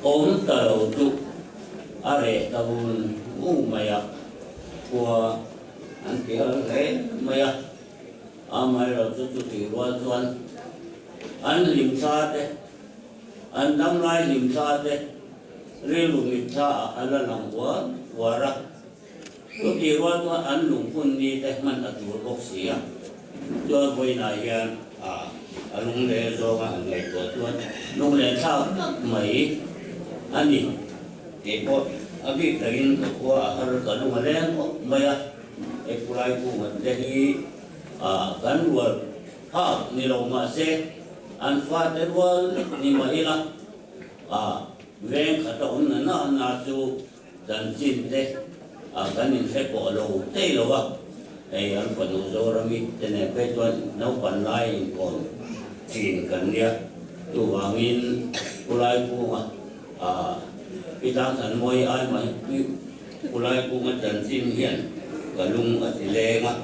[SPEAKER 7] awm ta lo chu a reh ta vun vung mai a, khua an ti har hle mai a, amaherawhchu chutih rual chuan an hlimthla te, an damlai hlimthla te rilru mitthla ah a la lang uar uar a. Chutih rual chuan an lungphun ni te hman a tur bawk si a, chuan vawiinah hian a lungleh zawnga han ngaihtuah chuan lunglen thlak tak mai a ni. Kei pawh a bik takin ka khua a har ka lung a leng khawp mai a, he Pulai Kunga te hi kan rual phak ni lo mah se an fate rual ni mah ila veng khat a awm na na na chu Chanchin te ah kan inhre pawh lo thei lo a, hei an fanu Zorami te nen phei chuan naupan lai inkawn thin kan nia, chuvangin Pu Laikunga ah Pi Tlangthanmawii ai mai Pu Laikunga chanchin hian ka lung a ti leng a,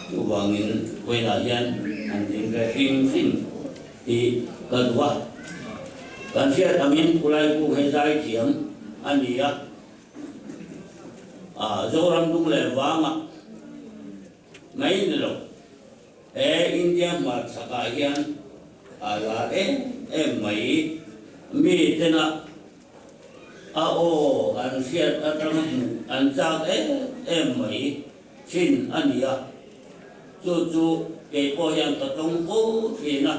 [SPEAKER 7] chuvangin vawiinah hian an din ve hrim hrim hi ka duh a. Kan hriat angin Pulai Kung hi zaithiam a ni a, Zoram dung leh vangah mai ni lo, he India hmarchhakah hian a lar em em mai. Mi tena a aw an hriat atanga hmuh an chak em em mai thin a ni a, chu chu kei pawh hian ka tawng fo thin a.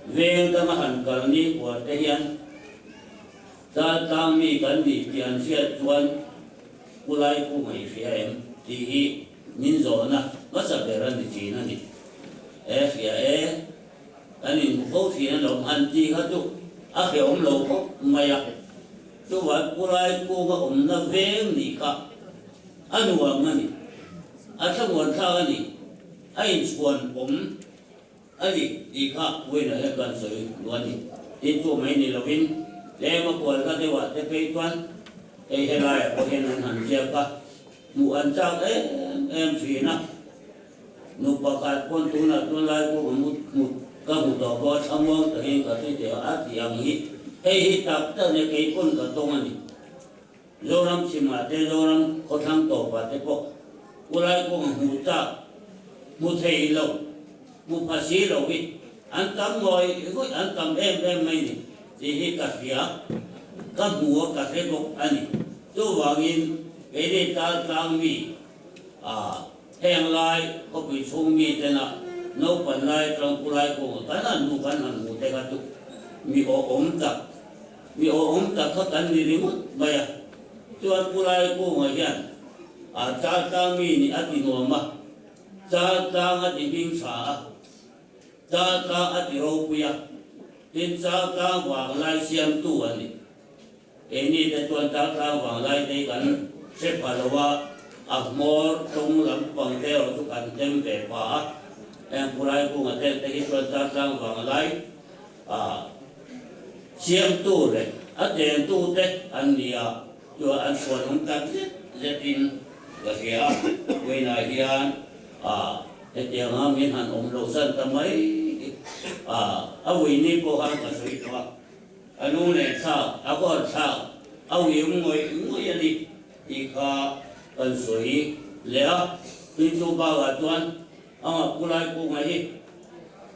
[SPEAKER 7] Veng danga han kal ni kual te hian Chaltlang mi kan nih tih an hriat chuan Pu Laikunga i hria em tih hi min zawhna hmasa ber a ni thin a ni. E hria e, kan inhmu fo thin alawm han tih kha chu a hrehawm lo khawp mai a. Chuvai Pu Laikunga awmna veng nih kha a nuam a ni, a thlamuan thlak a ni, a inchhuan awm. A ni tih kha Wayne-a hian kan sawi duh a ni. Tin chu mai ni lovin tlem a kual hla deuhah te phei chuan hei helaiah pawh hian an han ziak a, hmuh an chak em em thin a. Nu pakhat pawn tunah chuan lai pawh ka hmu hmu ka hmu tawh pawh a thlamuang takin ka hre teh a, a ti ang hi hei hi tak tak nia kei pawn ka tawng a ni. Zoram chhimah te, Zoram khawthlang tawpah te pawh Ulai kawng hmuh chak, hmu thei lo, hmu pha si lo hi an tam ngawih ngawih, an tam em em mai ni tih hi ka hria, ka hmu a, ka hre bawk a ni. Chuvangin keini Tlangtlang mi ah heng lai khawpui chhung mi tena naupan lai atang Ulai kawng kan han hmu kan han hmu te kha chu mi awhawm tak, Mi awhawm tak kha kan ni ringawt mai a, chuan Pu Laikunga hian a Chaltlang mi nih a ti nuam a, Chaltlang a ti hming tha a, Chaltlang a ti ropui a, tin Chaltlang vanglai siamtu a ni. Keini te chuan Chaltlang vanglai te hi kan hre pha lo a, a hmawr tung lampang te erawh chu kan tem ve pha a, heng Pu Laikunga te te hi chuan Chaltlang vanglai. A siamtu leh a chengtute an ni a, chuan an chhuanawm tak zet zetin ka hria a. Vawiinah hian a hetianga min han awm loh zan ta mai hi a a vuini pawh khan ka sawi tawh a, a nu leh thlak, a kawr thlak, a uium ngawih ngawih a ni tih kha kan sawi leh a. Tin chu bakah chuan Amah Pu Laikunga hi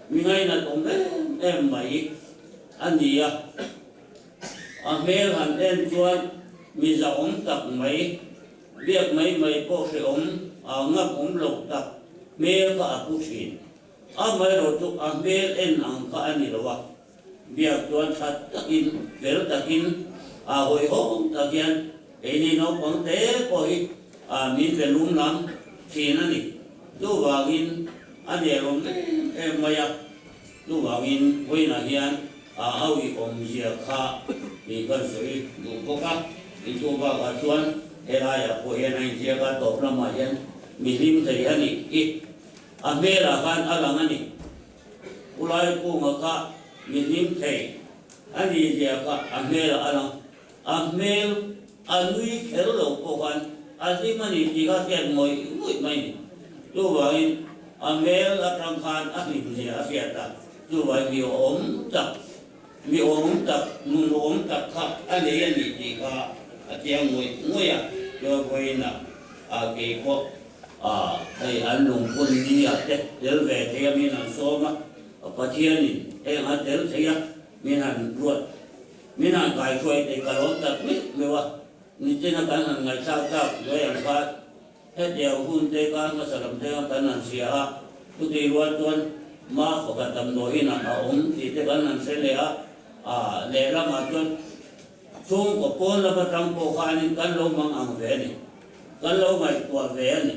[SPEAKER 7] mi ngainat awm em em mai a ni a, a hmel han en chuan mi zahawm tak mai, biak mai mai pawh hrehawm a ngam awm loh tak hmel kha a pu thin. Amaherawh chu a hmel en ang kha a ni lo a, biak chuan that takin, fel takin, a hawihhawm tak hian keini naupang te pawh hi a min be lum lam thin a ni. Chuvangin a nelawm em em mai a, chuvangin vawiinah hian a auih awmzia kha mi kan sawi duh bawk a. Inchung bakah chuan helaiah pawh hian a inziak a, tawp lamah hian mi hlim thei a nih hi. A hmelah khan a lang a ni. U Laikunga kha mi hlim thei a nih zia kha a hmelah a lang. A hmel a nui kher lo pawh khan a hlim a ni tih kha hriat ngawih ngawih mai ni. Chuvangin a hmel atang khan a hlim zia a hriat a, chuvangin mi awm tak, mi awm tak, nun awm tak kha a nei a ni tih kha a chiang ngawih ngawih a. Chuan vawiin ah a kei pawh a hei an lungphun ni ah te tel ve thei a min han sawm a, Pathianin heng a tel thei a min han ruat. Min han kaihruai tih ka lawm tak meuh meuh a, nichina kan han ngaihthlak tak zuai ang khan hetiang hun te kar hmasa lam te khan kan han hria a, chutih rual chuan ma pakhat damdawiin ah a awm tih te kan han hre leh a, ah lehlamah chuan chhungkaw pawn lam atang pawh khanin kan lo mang ang ve a ni, kan lo ngaihtuah ve a ni.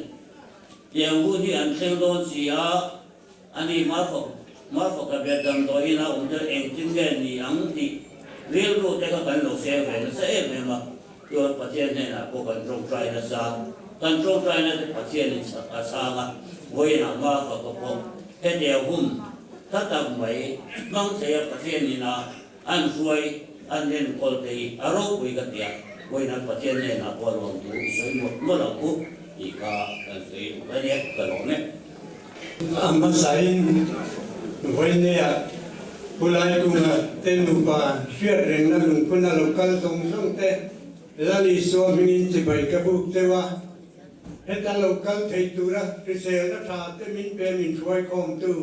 [SPEAKER 7] Tiang hun hi an thleng dawn si a. A ni, Mafawk, Mafawk a bet damdawiin a awm chu engtin nge ni ang tih rilru te kha kan lo seng ve nasa em em a, chuan Pathian hnenah pawh kan tawngtai nasa, kan tawngtaina te Pathianin a chhang a, vawiinah Mafawk a pawh hetiang hun tha tak mai hmang thei a Pathianin a an hruai an enkawl te hi a ropui ka ti a, vawiinah Pathian hnenah pawh lawmthu i sawi mawlh mawlh ang u tih kha kan sawi duh a nia, ka lawm e.
[SPEAKER 8] A hmasain vawineah Pu Laikunga te nupa hriat rengna lungphun a lo kal zawng zawng te Lal Isua hmingin chibai ka buk deuh a, heta lo kal thei tura hriselna tha te min pe min hruaikhawmtu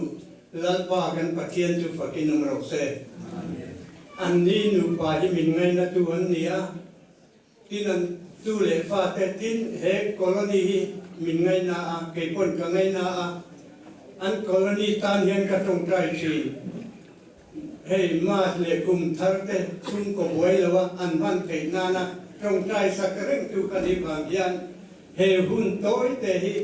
[SPEAKER 8] Lalpa kan Pathian chu fakin awm rawh se. Anni nupa hi min ngainatu an ni a. Tin an tu leh fate tin he colony hi min ngaihna a, kei pawn ka ngaihna a, an colony tan hian ka tawngtai thin. Hei March leh kum thar te chhungkaw buai lo a an hman theih nana tawngtai sak reng tu ka nih vang hian he hun tawi te hi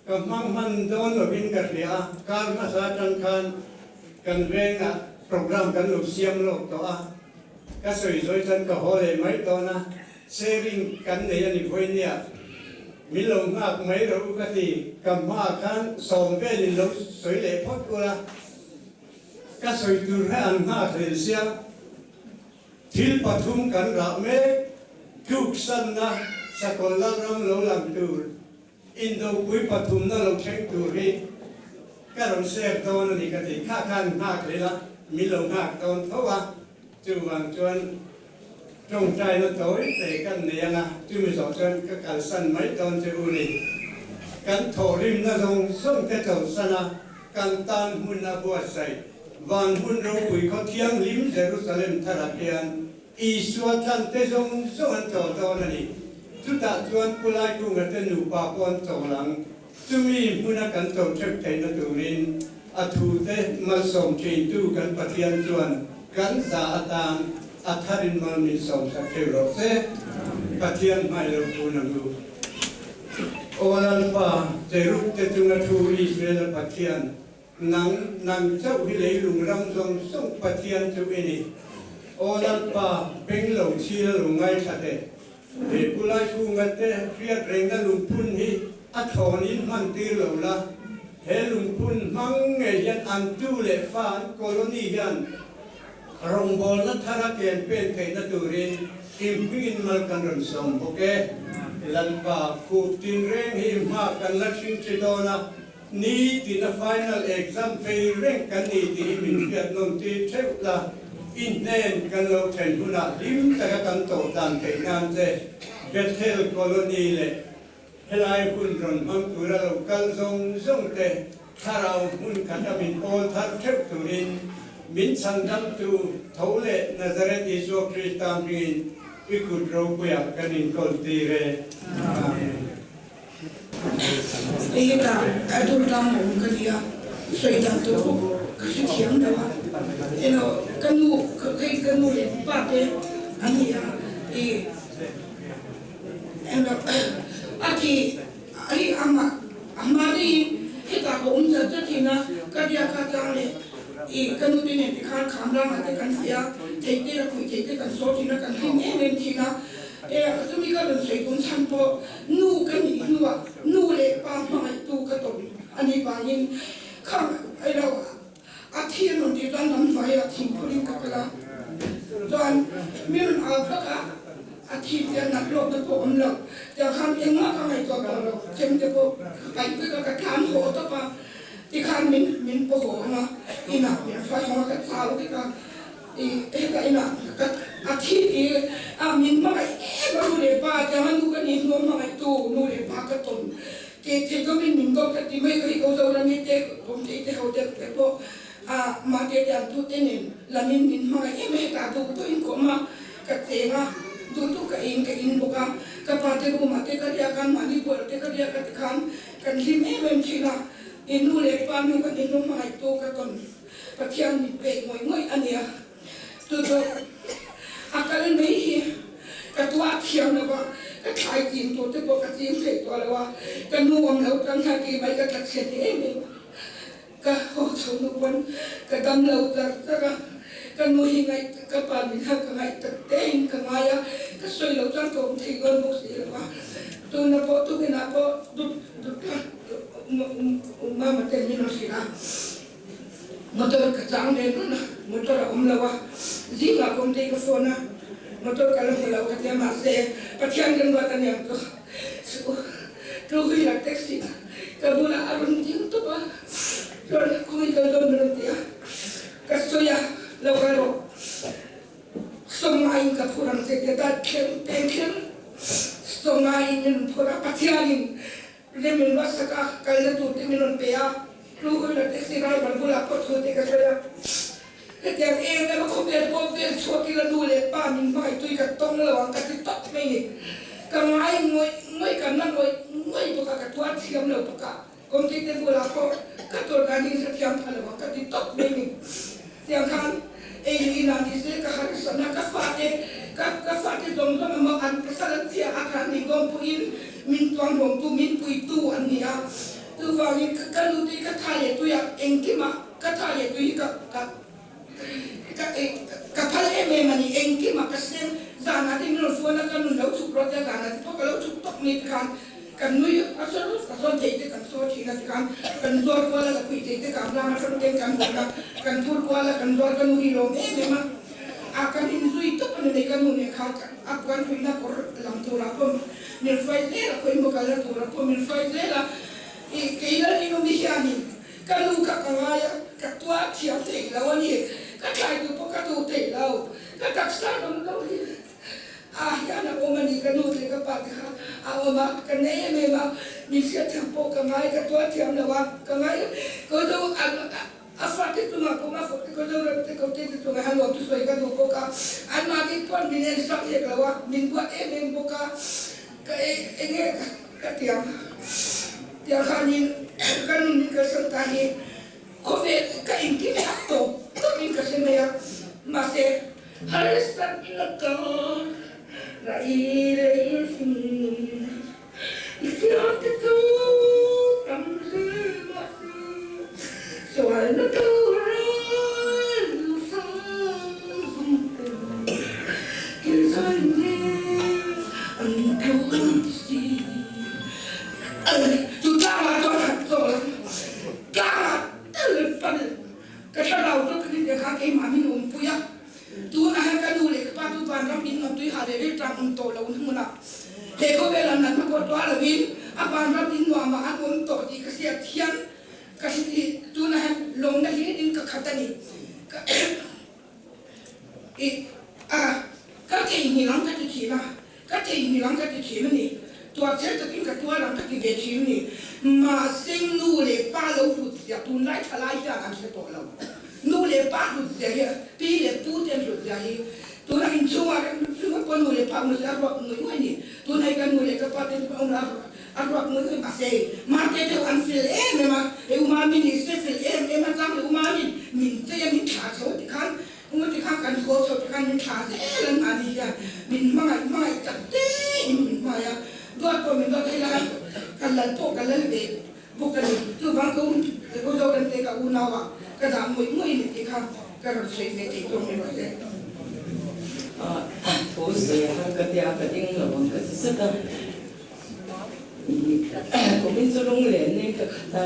[SPEAKER 8] ka hmang hman dawn lovin ka hria a, kar hmasa atang khan kan vengah program kan lo siam lawk tawh a, ka sawi zawi chuan ka haw leh mai dawn a, sharing kan nei a ni vawi nia, min lo nghak mai rawh u ka ti, ka hmaah khan sawm velin lo sawi leh phawt ula, ka sawi tur kha an nghak hlel sia, thil pathum kan rah mek, tluksanna sakawlh lalram lo lang tur. Indopui pathumna lo thleng tur hi ka rawn share dawn a ni ka ti. Kha khan nghak leh la, min lo nghak dawn tho a, chuvang chuan tawngtaina tawi te kan nei ang a, chumi zawh chuan ka kalsan mai dawn che u ni. Kan thawhrimna zawng zawng te chawlhsan a, kan tan hmun a buatsaih van hmun ropui khaw thianghlim Jerusalem tharah hian Isua tlante zawng zawng an chawl dawn a ni. Chutah chuan Pu Laikunga te nupa pawh an chawl ang. Chumi hmuna kan chawl theuh theihna turin a thute malsawm thintu kan Pathian chuan kan za atan a tharin mal min sawmsak theuh rawh se. Pathian hmai lo pun ang u. Aw Lalpa, cherub te chunga thu Israel-a Pathian, Nang, nang chauh hi leilung ram zawng zawng Pathian chu i ni. Aw Lalpa, beng lo chhil a lo ngaithla teh. He Pu Laikunga te hriat rengna lungphun hi a thlawnin hman tir lo la. He lungphun hmang ngei hian an tu leh fa an colony hian rawngbawlna thara ken pen theihna turin inhmingin mal kan rawn sawm bawk e. Lalpa khup tinreng hi hma kan la hring thi dawn a, Ni tina final exam phei reng kan ni tih hi min hriat nawn tir theuh la, i hnen kan lo then hunah hlim taka kan tawh dan theih nan che Bethel Colony leh helai hun rawn hmang tura lo kal zawng zawng te thlarau hmun khata min pawl thar theuh turin min chhandamtu tho leh Nazareth Isua Krista hmingin i kut ropuiah kan inkawl tir e. Amen.
[SPEAKER 9] Hei hetah Adul tlang a awm ka nia, sawi dan tur pawh ka hre thiam lo a, eno ka nu hei ka nu leh pa te an ni a, i eno a thi hei amah a hma te hi hetah ka awm zat zat thin a, ka riak a tlang leh i ka nu te nen tikhan kham rangah te kan feh a, thei te la khuih thei te kan sawi thin a, kan hlim em em thin a, e chumi ka rawn sawi tum chhan pawh Nu ka nih hnuah nu leh pa hmangaihtu ka tawm a nih vangin khang ai lo a thi a rawn tih chuan lam hnuaiah thingphurin ka kal a, chuan mi rawn au vak a, a thi te a nat lawkna pawh awm lo, tiang khan engmah ka ngaihtuah tawh lo, chem te pawh ka paih vek a, ka tlan haw tawp a, tikhan min min paw haw ang a, inah min hruai hawng a, ka chau vek a. I hetah inah ka a thi ti a min hmangaih em a nu leh pa tiang a nu ka nih hnu a hmangaihtu nu leh pa ka tawn ke thei dawmin min dawm ka ti mai ka hi ko Zorami te Awmtei te ho te te pawh a mahte te an tu te nen lamin min hmangaih em a hetah duh duhin ka awm a ka cheng a duh duh ka in ka in bawk a ka pa te room ah te ka riak a mahni bual te ka riak a tikhan kan hlim em em thin a i nu leh pa nu ka nih hnu hmangaihtu ka tawn Pathian min pek ngawih ngawih a nia. Chu chu a kal mai hi ka tuah thiam lo va, ka thlai chin tur te pawh ka ching thei tawh lo a, ka nu awm lo tang hian kei mai ka tla chhe ni em em a. Ka haw chho hnu pawn ka dam lo char char a, ka nu hi ngaih ka pa min hal ka ngaih tak tein ka ngai a, ka sawi lo chuan ka awm thei dawn bawk si lo a. Tuna pawh tukinah pawh dut dut a mama ten min rawn hrilh a. Motor ka chang ve run a, motor a awm lo a, zingah kawm te ka phone a, motor ka la hmu lo ka tia mahse Pathian kan ruat aniang chu chu two wheeler taxi ka bulah a rawn ding tawp a, chuan khawi kal dawn min rawn ti a, ka sawi a, lo kal rawh sawmngaiin ka phur ang che tia dat thleng peng thleng sawmngaiin min rawn phur a, Pathianin Rem min ruatsak a, kalna tur te min rawn pe a, two wheeler taxi driver bulah pawh thu te ka sawi a. Hetiang em em a khawvel pawh vel chhuak ila nu leh pa min hmangaih tui ka tawng lo ang ka ti tawp mai ni. Ka ngai ngawih ngawih ka na ngawih ngawih bawk a, ka tuar thiam lo bawk a, kawngkei te bulah pawh ka tuar dan hi hrethiam pha lo ang ka ti tawp mai ni. Tiang khan ei leh inah ni se ka harsat na ka fate ka ka fate zawng zawng emaw an pasal an chhia a khan ning dawn pawhin min tuang hlawmtu min puitu an ni a, chuvangin ka ka nu te hi ka tha leh tui a engkimah ka tha leh tui hi ka ka ka ka phal em em a ni engkimah ka seng zanah te min rawn phone a ka nun lo chhuk rawh tia zanah te pawh ka lo chhuk tawk mai te khan Kan nui a sawn a sawn thei te kan sawi thin a tikhan kan zuar kual a la phui thei te kan ram atang ten kan hawn a, kan phur kual a kan zuar ka nu hi lawm em em a, a kan inzui tawp a ni mai ka nu nen khan a puan phuina kawr lam turah pawh min hruai zel a khawimaw kalna turah pawh min hruai zel a, i kei lal inawmi hianin ka nu kha ka ngai a ka tuar thiam thei lo a ni, ka thlai tur pawh ka duh thei lo, ka taksa rawng lo hi. Ah hian a awm a ni, ka nu leh ka pa te kha a awm a, ka nei em em a, min hriatthiam pawh ka ngai, ka tuar thiam lo a, ka ngai ko zo a fa te chungah pawh a fa te ko zo ram te ko te te chungah hian lawm thusawi ka duh bawk a, anmahni pawn min en sak hek lo a, min buat em em bawk a, ka eng nge ka tiang tiang khanin ka nun min kalsan ta hi khawvel ka engkim hak tawp tawpin ka hre mai a, mahse. Harsatna ka raih leh sin i siamte chu tam hle mahse sualna tura lusang ten thil zawn nen an tlawn si. Chu tlangah chuan han chawl a. leh rilṭam awm tawh lo hmunah he khawvelah natna pawh tuar loin a vanram in nuamah an awm tawh tih ka hriat hian ka hrilh tunah hian lawmna hlirin ka khat a ni. Ka i a ka theihnghilh ang ka ti thin a, ka theihnghilh ang ka ti thin a ni. Tuar chel takin ka tuar ang ka ti ve thin a ni. Mahse nu leh pa lo hlut zia tunlai thalai hian an hre tawh lo. Nu leh pa hlut zia hi, pi leh pu te an hlut zia hi tunah inchhungah ringawt pawh nu leh pa awm lo se a ruak ngawih ngawih a ni. Tunah hi ka nu leh ka pa te chu awm lo a a ruak ngawih ngawih mahse mate deuh an fel em em a, hei u Mami ni se fel em em a chang leh u Mami min chei a min thlah chho ti khan u ti khan kan haw chho ti khan min thlah zel an mahni hian min hmangaih hmangaih tak te in min hmangaih a, duat pawh min duat helai ka lal pawh ka lal ve Bawk a ni. Chuvang ka um ka u Zoram te ka unau ah ka dah ngawih ngawih ni tih kha ka rawn sawi ve thei tawh mai rawh le.
[SPEAKER 10] Thu sawi a har ka tia ka ding lo ang ka ti zet a. Kumin chu lunglen nen ka khat a.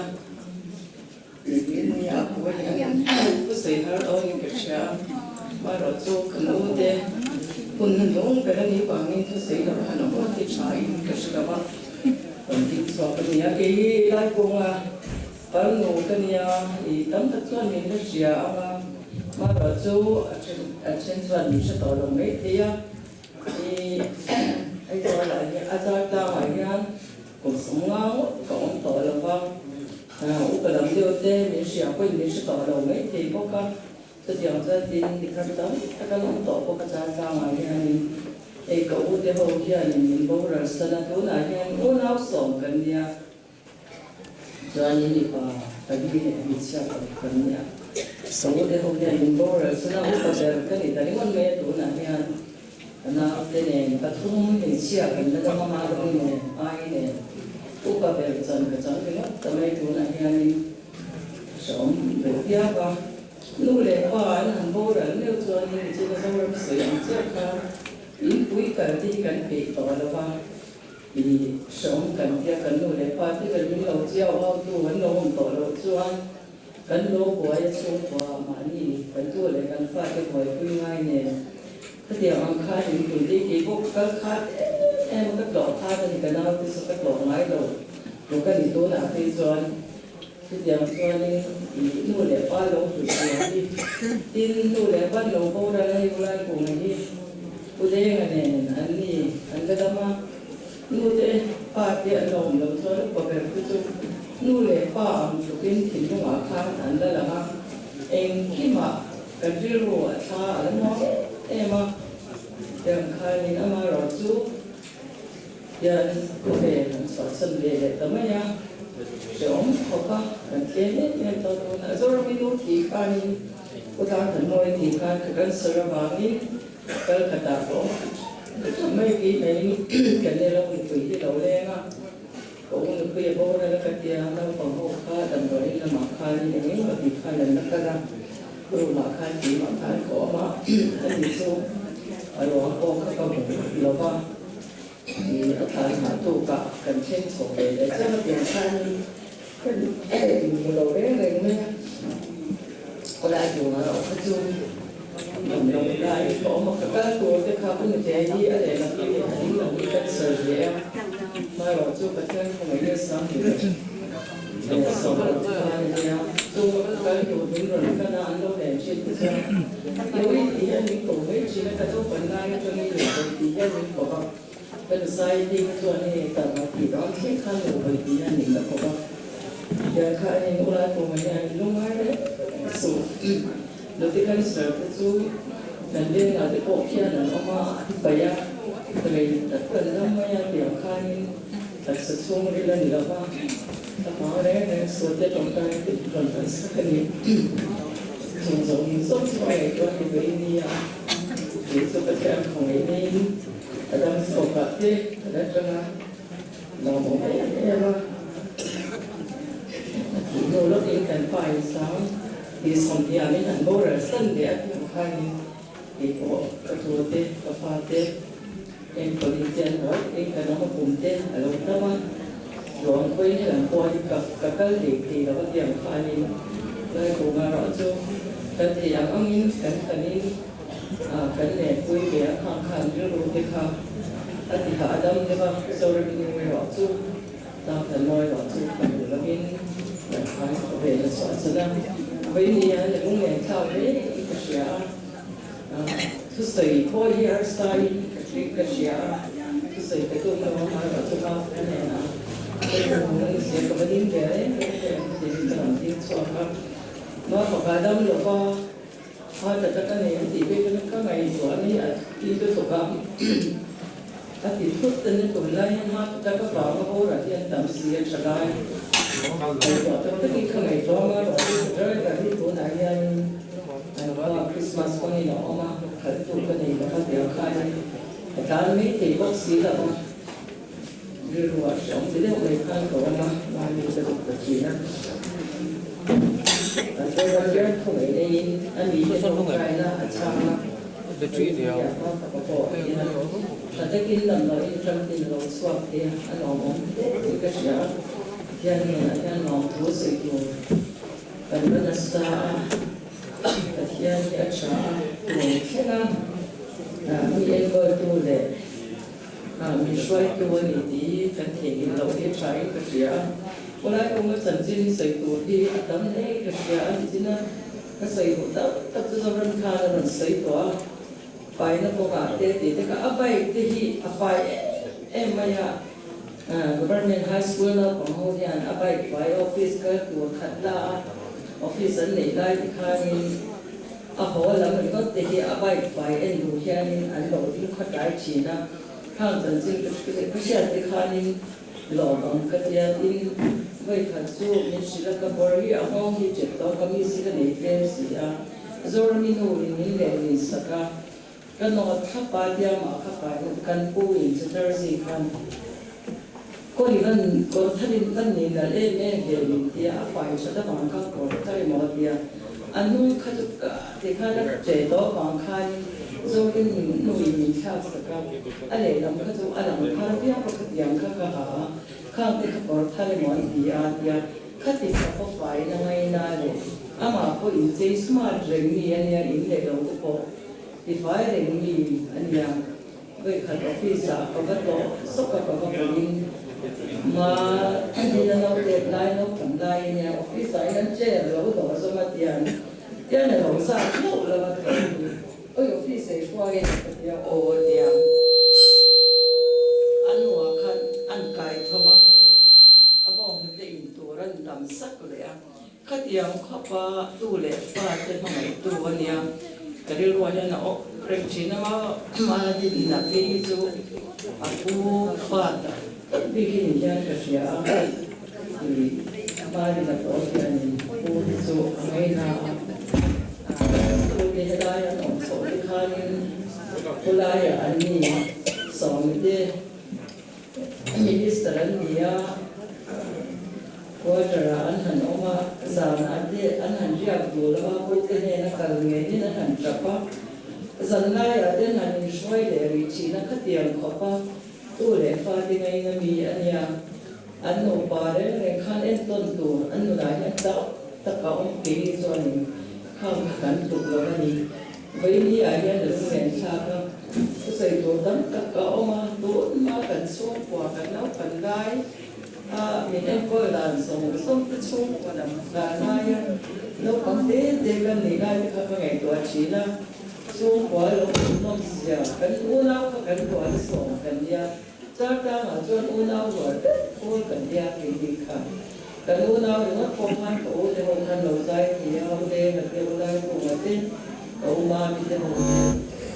[SPEAKER 10] Nia pu hian thu sawi har dawnin ka hria a. Marawh chu kan u te hun hnuhnung ber a nih vangin thu sawi loh han awm a ti tha in ka hre lo a. Rawn ding chhuak a ni a, kei hi Laikunga farnu ka nia, i tam tak chuan min la hria ang a, marawh chu a then a then chuan min hre tawh lo mai thei a, i Aizawl-ah hian a zar tlangah hian kum sawmnga ngawt ka awm tawh lo va, upa lam deuh te min hria pawhin min hre tawh lo mai thei bawk a. Chutiang chuan tin mi thar tam tak an awm tawh bawk a Chartlangah hianin hei ka u te ho hianin min boral san a, tunah hian unau sawm kan nia, chuanin mipa pali leh hmeichhia paruk kan nia. Ka u te ho hian min boral san a, upa ber ka ni ta ringawt mai a tunah hian ka naute nen pathum hmeichhia kan la dam a Marami nen Ai nen upa ber chan ka chang ringawt ta mai tunah hianin hreawm deuh viau a. Nu leh pa an han boral meuh chuan in chu ka Zoram sawi ang chiah kha in pui kal te hi kan peih tawh lo va, i hreawm kan tia kan nu leh pa te ber min lo chiau au tu an lo awm tawh loh chuan kan lo buai a chhungkua mahni kan tu leh kan fate buaipui ngai nen khatiang ang khan in pui te kei pawh ka kal khat em em a ka tlawh khat a ni ka nau te chu ka tlawh ngai lo lo ka ni tunah phei chuan Chutiang chuanin i nu leh pa lo hlut zia hi, tin nu leh pan lo boral a Yulai Kunga hi Pu Denga nen an ni an la dam a, nu te pa te an lo awm lo chuan upa ber te chu nu leh pa ang tlukin thinlungah khan an la lang a, engkimah kan rilru a thla a la nuam em em a, tiang khanin amaherawh chu Hian khawvel an chhuahsan ve leh ta mai a, hrehawm khawp a kan tlem em em tawh tun a. Zoram i nu tih khanin U Tlang Thanmawi tih khan ka cancer avangin kal khatah ka awm a, ka mai tih maiin kan nilo nupui hi lo leng a, ka u nupui a boral a ka tia, naupang ho kha damdawiin lamah khanin eng eng tih khan an la kal a, room ah khan keimah khan ka awm a, ani chu a ruang pawh kha ka hmu lo va. A tlan hah tukah kan thleng chho ve leh chiam a pian khanin kan inhmu lo reng reng mai a, khawlai dunga ro kha chu nawm lo lai ka awm a, ka kal tur te kha ka nute hi a lehlam hi leh a dinglam hi kan sawi ve a, hmaerawh chu Pathian khawngaih a sang ni leh sawm loh khan a nia, chu ka kal tur min rawn kan a an lo len thin te chuan Louis tih hian min ko mai thin a, ka naupan lai atangin Louis tih hian min ko a. Ka nusai hi ka chuan hei tar a tih dawn thleng khan lo vawi tih hian min la kawp a, tiang kha a eng ulai pawh mai hian min lungngai reng suh. Nute cancer te chu kan vengah te pawh khian an awm a, an paih a, rei tak kan dam mai a, tiang khanin taksa chhungril a ni lo va, ka hmang reng reng suh te tawngtai te rawn kan sak a ni. Chung zawng zawng chu a ngaihtuah ni ve nia, kei chu Pathian khawngaih neiin. A dang chhuakah te kan atanga lawmawm em em a, a tih hnu lawkin kan pa in sang tih sawmthiamin an boral san leh a tih ang khanin kei pawh ka tu te, ka fa te enkawlin te an buai takin kan awm a kum te a lo tam a, ruang khawi helam pawh hi ka ka kal leh thei lo a tih ang khanin Laikunga erawh chu kan theih ang angin kan kanin. kan lenpui ve a, khang khan rilru te kha a ti hah a dam deuh a, Zoram nu erawh chu tlangthan mawi erawh chu kan duh lovin kan khai khawvel a chhuah chhan a, vawiin hian a lunglen thlak hle in ka hria a, thusawi pawh hi harsa in ka hria a, thusawi ka tum lo a, amaherawh chu ka hnenah ka duh a ni sia ka va ding ve reng reng teh ang tiin ka rawn ding chhuak a, ma faka dam lova. Heart attack a nei an tih pek chu ka ngaihtuah a ni a ti lutuk a, a ti thut a ni tum lai hian heart attack avanga boral hi an tam si a tha lai ngaihtuah tak takin ka ngaihtuah a rawh chu driver hi tunah hianin an khua Christmas hmangin a awm a, khalh tu ka nei lova tiang khanin a tlan mai thei bawk si lo a, rilru ah hreawm ti deuh mai khan ka awm a, mahni ka duh ta thin a. Pathian khawngaih neiin a mite tawngtaina a chhang a, Pathian hma pawh a en a, tha takin damdawiin ṭangtin a lo chhuak thei a, a lawmawm hle tih ka hria a, Pathian hnenah hian lawmthu sawi tur kan la nasa a, Pathian hi a ṭha a, tun thleng a, mi enkawltu leh min hruaitu a ni tih kan theihnghilh loh hi tha in ka hria a, khawlai kawnga chanchin sawi tur hi a tam hle in ka hria a ni chin a, ka sawi duh tak tak chu Zoram khan a rawn sawi tawh a, faina kawngah te tih te kha a bike te hi a fai em em mai a, Government High School naupang ho hian a bike fai office kal tur khat la a, office an neih lai te khanin. A haw lam ringawt te hi a bike fai en duh hianin an lo ding khaw tlai thin a, khang chanchin ka hriat te khanin lawm ang ka tia tin vawikhat chu min hrilh a, ka bawr hi a nghawng hi ṭep tawh ka miss hi ka nei tlem si a, Zorami nu in min leh sak a, ka nawt thlap a tia mah kha fai kan pu in Chatterjee khan Kawi van kawr tharin van nei nalh em em ve min tia a fai that avang kha kawr thar emaw a tia a hnung kha chu ka ti khan a che tawh avang khanin Zorin min hnuin min thlak sak a, a lehlam kha chu a lang thar viau a khatiang kha ka ha a, khang te kha kawr thar emaw an ti a tia khati kha pawh faiin a ngaina leh amah pawh inchei smart reng mi a nia in leh lo te pawh tifai reng mi a nia. Vawikhat office ah ka va tlawh sawk a, ka va pawhin ma Dina no tet lai no tam lai a nia, office ah hian chair lo dawh zawm a tian tian a lo zat hlauh lo a ka ti, oi office ei hruai a ni ka tia aw a tia, a nuah khan an kai tho a, a bawng hnute in tur an dam sak leh a. Khatiang khawpa tu leh fa te hmangaihtu a nia, ka rilruah hian a awk reng thin a, ma dinna phei hi chu a pu fa tak tak bik hi ni hian ka hria a, i ma dinna pawh hianin pu hi chu a ngaina a, pu te helai an awm chhoh te khanin khulaiah an ni sawmi te. Minister an ni a, quarter-ah an han awm a, zanah te an han riak duh lo a, pute hnena kal ngeiin an han tap a, zan laiah te an han inhruai leh rih thin a, khatiang khawp a, tu leh fate ngaina mi a nia, an nupa reng reng khan entawn tur an nunah hian chau tak a awm keini chuanin khang kha kan tluk lo a ni. Vawiini ah hian a lunglen thlak a, thusawi tur tam tak a awm a, tunhma kan chhungkua kan naupan lai a min enkawl dan zawng zawng te chhungkua lam dan laia naupang te te kan nih lai te kha ka ngaihtuah thin a, chhungkua lo awm zia kan unau kha kan rual sawm kan nia. Chartangah chuan unau rual vek pawl kan nia keini kha. Kan unau ringawt pawh khan ka u te ho khan lo zai thei a, u Lenga te, u Laikunga te, ka u Mami te ho te.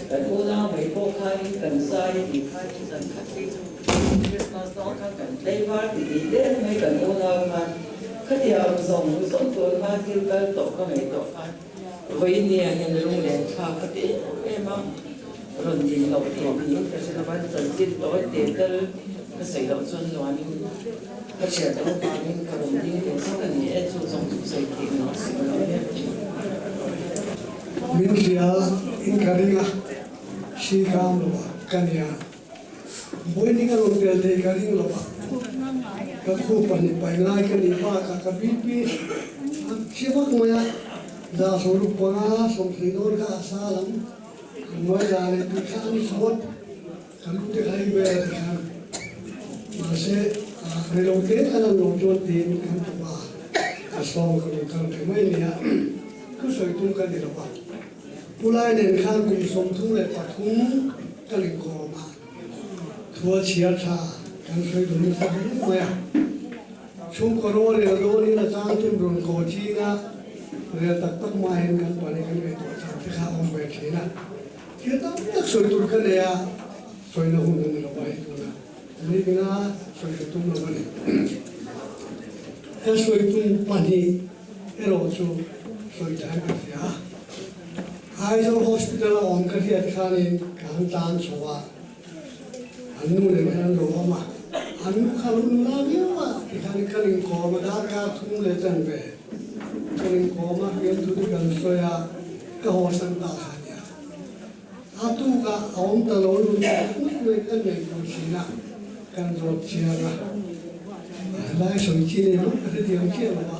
[SPEAKER 10] Kan unau mai pawh khanin kan zai tih khanin zan khat phei chu Christmas dawn khan kan tlei var ti tih der mai kan unau khan khatiang zawng zawng tur khan thil kal tawh ka ngaihtuah khan vawiin nia hian lunglen thlak ka ti em em a. Rawn din loh tih niin ka hre lova, chanchin tawi teh tel ka sawi loh chuan nuamin ka hriat loh avangin ka rawn ding ve zawk a ni e, chu zawng chu sawi theih nuam si lo e.
[SPEAKER 11] Min hria in ka ring a, hri kang lo a ka nia. Boiling a rawn tel thei ka ring lo a, ka khup pahnih pai ngai ka nih bakah ka BP a thi vak mai a, 165 dawn kha a sa lam. Kan ngawi la leh tih kha a ni thlawt. Ka lu te kha i vel a ti khan. Mahse, rei lo te a lan loh chuan tiin kan tupa ka sawm ka rawn kal ve mai a nia. Thusawi tum ka ni lo va. Pu Lai nen khan kum 33 kan inkawm a, thua chhiar tha kan sawi dun nasa hle mai a. Chhungkaw rorel dawnin a chang chun rawn ko ching a, rel tak tak mahin kan pahnih kan ngaihtuah chang te kha a awm ve thin a. Thil tam tak sawi tur ka nei a, sawina hun a ni lo a hei tunah ni ringa sawi ka tum lo a ni. Ka sawi tum pahnih erawh chu sawi thain ka hria a. Aizawl Hospital a awm ka hriat khanin ka han tlan chho a, an nu nen khan an lo awm a, an nu kha lo nula viau a tikhan kan inkawm a, darkar thum leh chan ve kan inkawm a, fiamthu te kan sawi a, ka haw san ta kha nia. A tukah a awm ta lo lu tak ngawt mai kan ngaihtuah thin a, kan zawt chiang a, helai sawi chi nei mawlh ka hrethiam chiah lo a,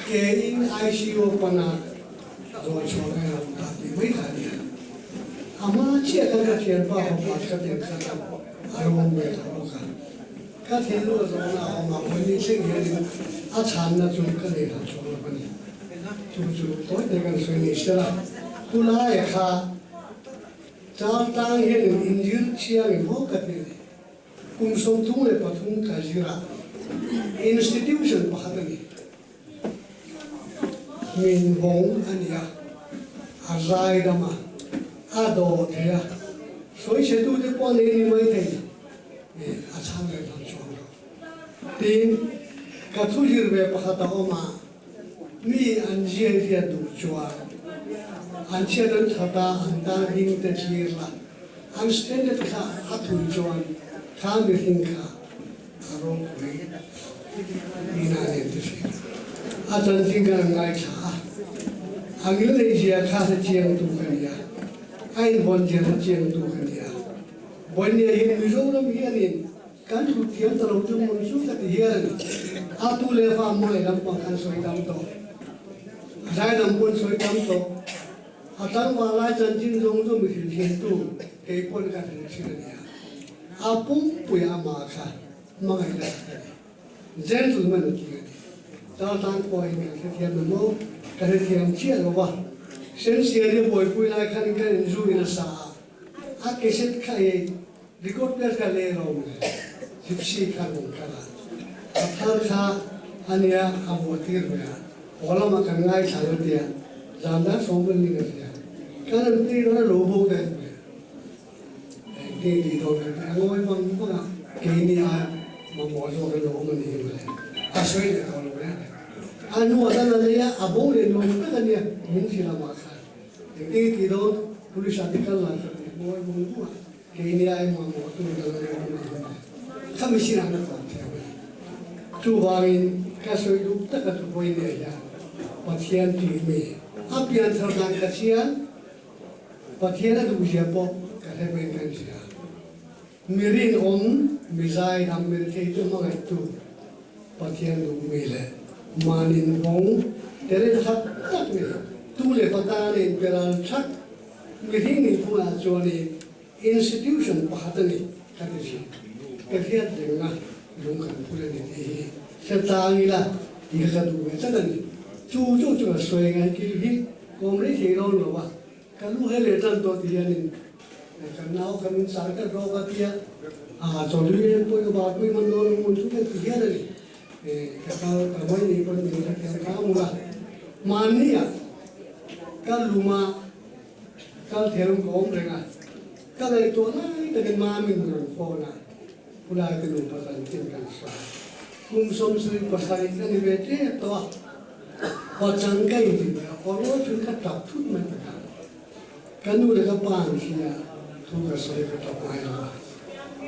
[SPEAKER 11] ke in ICU pana Zawn chhuah ngai lo ta tih mai kha a nia. A hma chiah khan ka thianpa fapa ka pian khan a lo awm ve tawh bawk a. Ka thinlung a zawn a awm a, vawiin thleng hianin a chhanna chu ka nei hran chuang lo a ni. Chu chu tawi te kan sawi ni sela, pu laia kha chang tang hianin inzir chiang in maw ka ti a ni. Kum 33 ka zir a, institution pakhat a ni. Min vawng a ni a, a zai dam a, a daw thei a, sawichhetute pawh nei ni mai thei e, a chhang leh hlan chuang lo. Tin, ka thu zir ve pakhat a awm a, mi an ziai viat duh chuan an chhiat an that a, an tan ding te thlir la, an standard kha a thui chuan kha mihring kha A ropui ina nen ti thin a. A chanchin khan an ngaithla a, a ngilneih zia kha hre chiang tu ka ni a, a invawn zia hre chiang tu ka ni a. Vawinia hian Mizoram hianin kan thut thiam ta lo chu hmun chu ka ti hial a ni. A tu leh fa hmangaih lampang khan sawi tam tawh, a zai lam pawn sawi tam tawh, a tlangval lai chanchin zawng zawng mi hrilh thin tu kei pawn ka hrilh thin a ni a. A pumpui amah kha hmangaihna tak a ni. Gentleman a ti a ni. Chaltlang pawhin kan hrethiam em aw? Ka hrethiam chiah lo va. Sensiari buaipui lai khan kan inzu in a sa a, a cassette kha i record player kha lei rawng le gypsy kha rawn kal a, a thar kha a nia a vuah tir ve a, haw lamah kan ngaithla lo tia zan dar sawm vel ni ka hria. Kan an tui dawn a lo bo daih ve. Engtin tih dawn ka ti a, ngawi vang vang a, keini a mamawh zawk in lo awm a ni hi mawle, a sawi leh tawh lo reng reng. A hnuah chuan a lei a, a bo leh nuam tak a nia, min hrilh amah khan. Engtin tih dawn police ah te kal lah ka ti a, ngawi vang vang a, keini a mamawh tur ka lo awm a ni hi mawle, kha mihring ah na kawm thiam a ni. Chuvangin ka sawi duh taka chu vawiin hian Pathian tih mi a pianthar dan ka chian. Pathian a duhzia pawh ka hre veng kan hria. Mi rinawm, mi zaidam, mi retheitu hmangaihtu Pathian duh mi leh mahnin vawng terel that tak ni, tu leh fa tan in pe ral that mihring nih phungah chuan i institution pakhat a ni ka ti thin. Ka hriat rengna lung kan phur a ni tih hi hre tlang ila tih kha ka duh ve tlat a ni. Chu chu chu ka sawi ngai kil hi Kawm rei thei dawn lo a, ka lu he leh tan tawh ti hianin kan nau kha min chang tlat rawk a tia, a chawlui em pawh ka varpui hman dawn lo mun chu ka ti hial a ni. Ka kal ta mai ni pawn min hrethiam kha a mun a, mahnia ka luma kal theilawm ka awm reng a, ka ngaihtuah lai takin Mamin rawn phone a, Pulai te nupa chanchin kan hria, kum 77 ka ni ve tep tawh a. Pachang ka inti mai a, aw rual chhun ka tap thut mai tak a. Ka nu leh ka pa an thi a, thu ka sawi ka tap ngai lo a.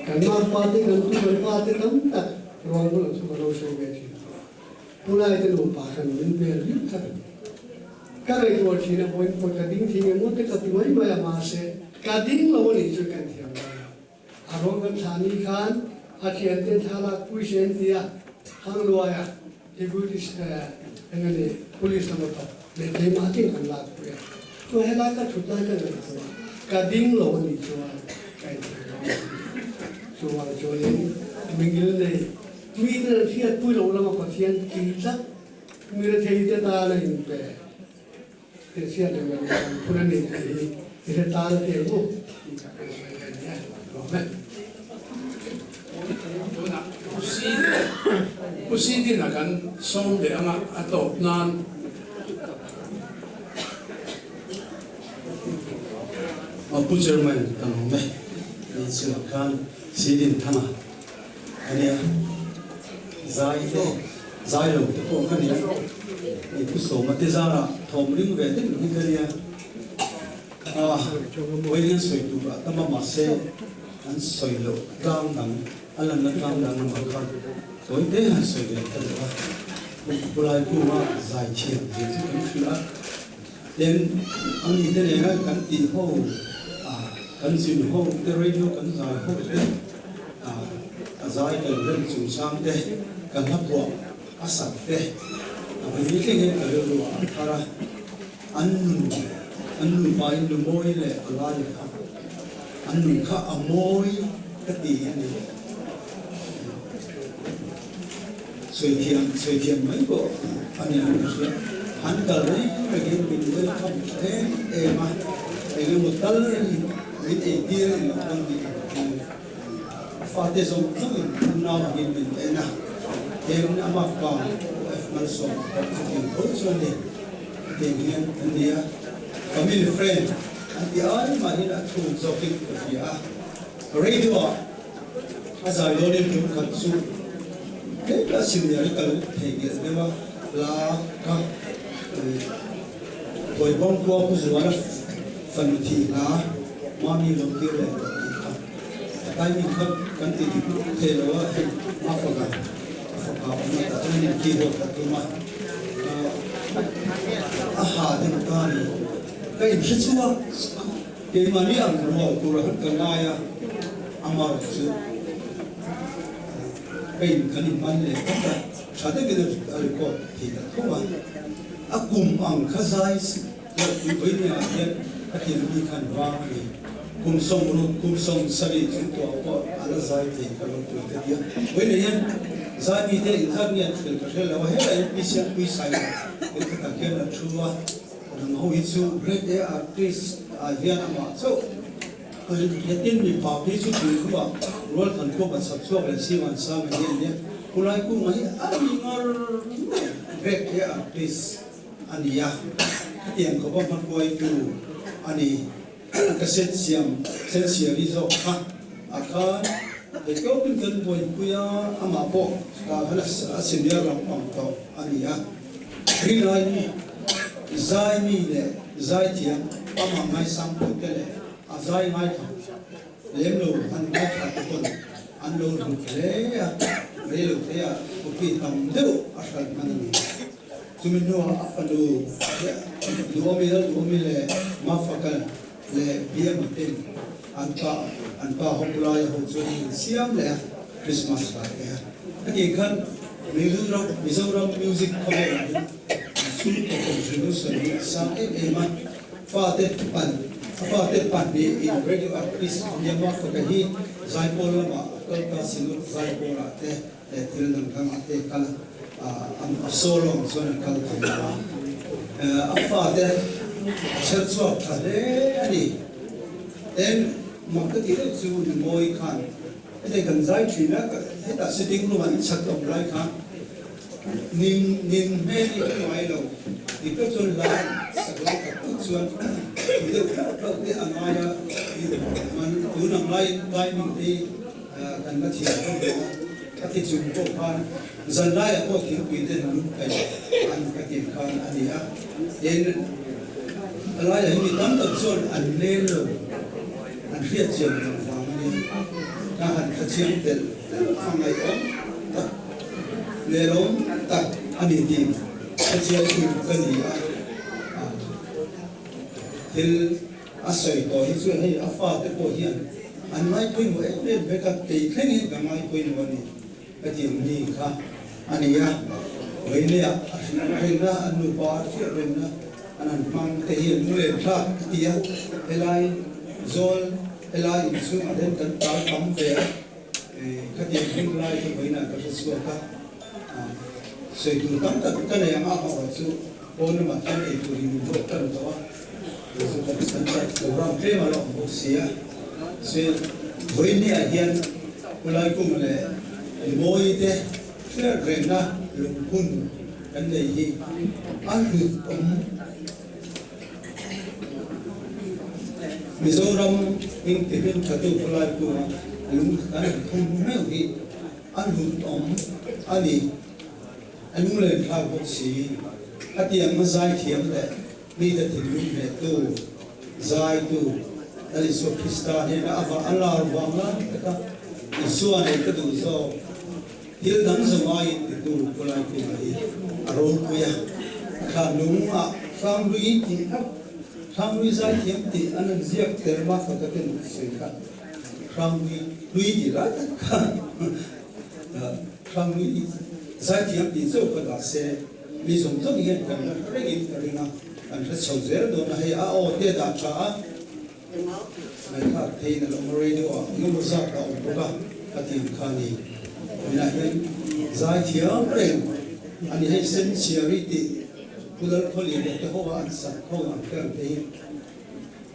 [SPEAKER 11] Kan mapa te, kan tu kan pa te tam tak rual bulah chu ka lo sawi ve thin tawh a. Pu Lai te nupa khan min vel viau tlat a ni. Ka ngaihtuah thin a, vawiin pawh ka ding thing emaw te ka ti mai mai a, mahse ka ding lo a nih chu kan thiam ngai lo. A rawn kan thlah ni khan a thiante thlalak pui se an ti a, Hangluaia Deputy eng a ni Police lama thawk leh keimah tin kan lak pui a. Chuan helai ka thut lai ka ngaihtuah a. Ka ding lo a nih chuan ka inthei dawn lo a ni. Chuvang chuanin mingil nei mite leh hriatpui loh lama Pathian tih tlat mi retheite tana inpe te hriat reng a nih kan phun a ni tih hi i hre tan teh mu tih ka kan sawi ve a ni e. Lawm e.
[SPEAKER 1] Tunah Pu Sidin-a kan sawm leh anga a tawp nan.
[SPEAKER 8] Pu Chairman ka lawm e. Ni chungah khan Sidin Thanga a nia, zai te, zai lo te pawh ka nia. Ni Pu Sawma te zarah thawm ring ve deuh hi ka nia. A vawiin an sawi tur a tam a mahse an sawi loh tlang dang, a lanna tlang dang lamah khan tawi te han sawi ve ta deuh a. Pu Laikunga zai thiam zia chu kan hrilh a. Tin, a mite nena kan tih ho, kan zin ho te, radio kan zai ho te, a zai kan rem chungchang te, kan hla phuah a sak te, a vawi thleng hian ka rilru ah a thar a. An nun, an nupa in nu mawi leh a lai kha, an nun kha a mawi ka ti a ni. Sawi thiam, sawi thiam mai pawh a ni ang ka hria. An kal reng rengin min welcome tha em em a, eng emaw tal min ei tir eng ang pawn min ei tir. A fate zawng zawngin an nau angin min en a, heng ama pa OF Malsawma pawh chutiang tho chuan ni hetiang hian an ni a, family friend an ti ai mahin a thuk zawkin ka hria a, radio ah A zai dawnin tum khat chu tlem a senior hi ka lo theihnghilh deuh a, la ka Bawihbawm khua Pu Zuala fanu thih hla Mami lo kir leh tawh tih kha a timing kha kan ti dik thei lo a, hei a faka a fapa awm a tah chuan in keyboard ka tum a, a ha deuh ta a ni, ka inhre chhuak. Keimahni ang rual tur a han ka ngai a, amarawh chu ka in kan in man leh tlat a, tha takin a record thei ta tho a, a kum ang kha zai loh pui vawiin ah hian a thiam mi khan vang a ni, kum sawmruk kum 70 chung tuah pawh a la zai thei ka lo pui ta tia, vawiin ah hian zai mite inzat nge an hril ka hre lo a, helai hian Pi Siangpui Sailo lehkha tak hian a thu a. Nang ho hi chu Grade A artist ah hian amah chauh a hretin mipa phei chu tui hnuah rual than khawp a chhak chhuak leh si van sang a ni a nia. Khulai kunga hi a ni ngar mai Grade A artist a ni a, khatiang khawpa hmahruaitu a ni. Ka set siam sensiari zawk kha a khan theihtawpin kan buaipui a, amah pawh tah khan a senior lampang tawh a ni a. Rinai mi, zai mi leh zaithiam amah ngaisang tute leh a zai ngaithla lem lo han ngaithla te pawn an lo hlut hle a, reilo theiah copy tam deuh a hralh hman a ni. Chumi hnuah a fanu Duomi lal Duomi leh Mafaka leh Biama ten an pa an pa hawk laia ho chuan an insiam leh a, Christmas lai te a. Hetiang khan Mizoram Mizoram music khawvelah hian an chhungkaw contribution hi a sang em em a, fate pan a fate pahnih in radio artist nia Mafaka hi Zaipawl lamah a kal ta Sinut Zaipawlah te He thil dang dangah te kal a solo ang chuan an kal thei lo a, a fate a chher chhuak tha hle a ni. Tin, mak ka tih deuh chu Numawi khan hetiang kan zai thin a, hetah sitting room ah in chak awm lai khan ning ning hmel hi ka ngai lo, dik tak chuan hla sak lai tak tak chuan tih deuh hlauh hlauh te a ngai a, tun ang laiin timing te hi Kan la thiam hlawm lo a, a ti chung pawh khan zan laiah pawh thingpui ten lung kaih an ka tih khan a ni a. Tin, a laiah hi mi tam tak chuan an lel lo, an hriat chian loh vang a ni. Ka han thla chiang telh telh a ngaihawm tak, nelawm tak a ni tih hre chiang tur ka ni a. Thil A sawi tawh hi chuan hei a fate pawh hian an ngai pawimawh em em vek a, kei thleng hian ka ngai pawimawh a ni ka tih ang ni kha a ni a. Vawineah a hriat rengna, an nupa a hriat rengna an han hmang te hi an lunglen thlak ka ti a, helai Zawl helai inchhungah hian kan tal tam ve a, khatiang hun lai chu vawiinah ka hre chhuak a, sawi tur tam tak ka nei ang a, amaherawh chu pawn lamah khian ei tur in min ruat tan tawh a, chu chu kan kan program tlem a la awm bawk si a, se vawiinniah hian Pulaikunga leh Limawi te hriat rengna lungphun kan nei hi a hlut awm. Mizoram hming ti hming thatu khawlai kunga lung kan han thum meuh hi a hlut awm a ni. A lunglen thlak bawk si. A tiang a zaithiam leh mite thinlung hnehtu, zaitu Lal Isua Krista hnena a va a lar vang lai taka Isua nei ka duh zawk. Thil dang zawngaiin titu khawlai kunga hi a ropui a, a thlan lung ah Hranglui tih kha Hranglui zaithiam tih an rawn ziak tel mah kha ka ten sawi kha Hranglui hlui tih lai tak kha Hranglui zaithiam tih chauh kha dah se mi zawng zawng hian kan la hre rengin ka ring a, kan hre chho zel dawn a, hei a aw te dah tha a. Ngaihthlak theiin a lo awm a, radio ah engemaw zat a awm bawk a, ka ti ang kha a ni. Tunah hian zai thiam reng a ni hei Sensiari tih Pu Lalkhawlian leh te ho a an sak ho ang te ang te hi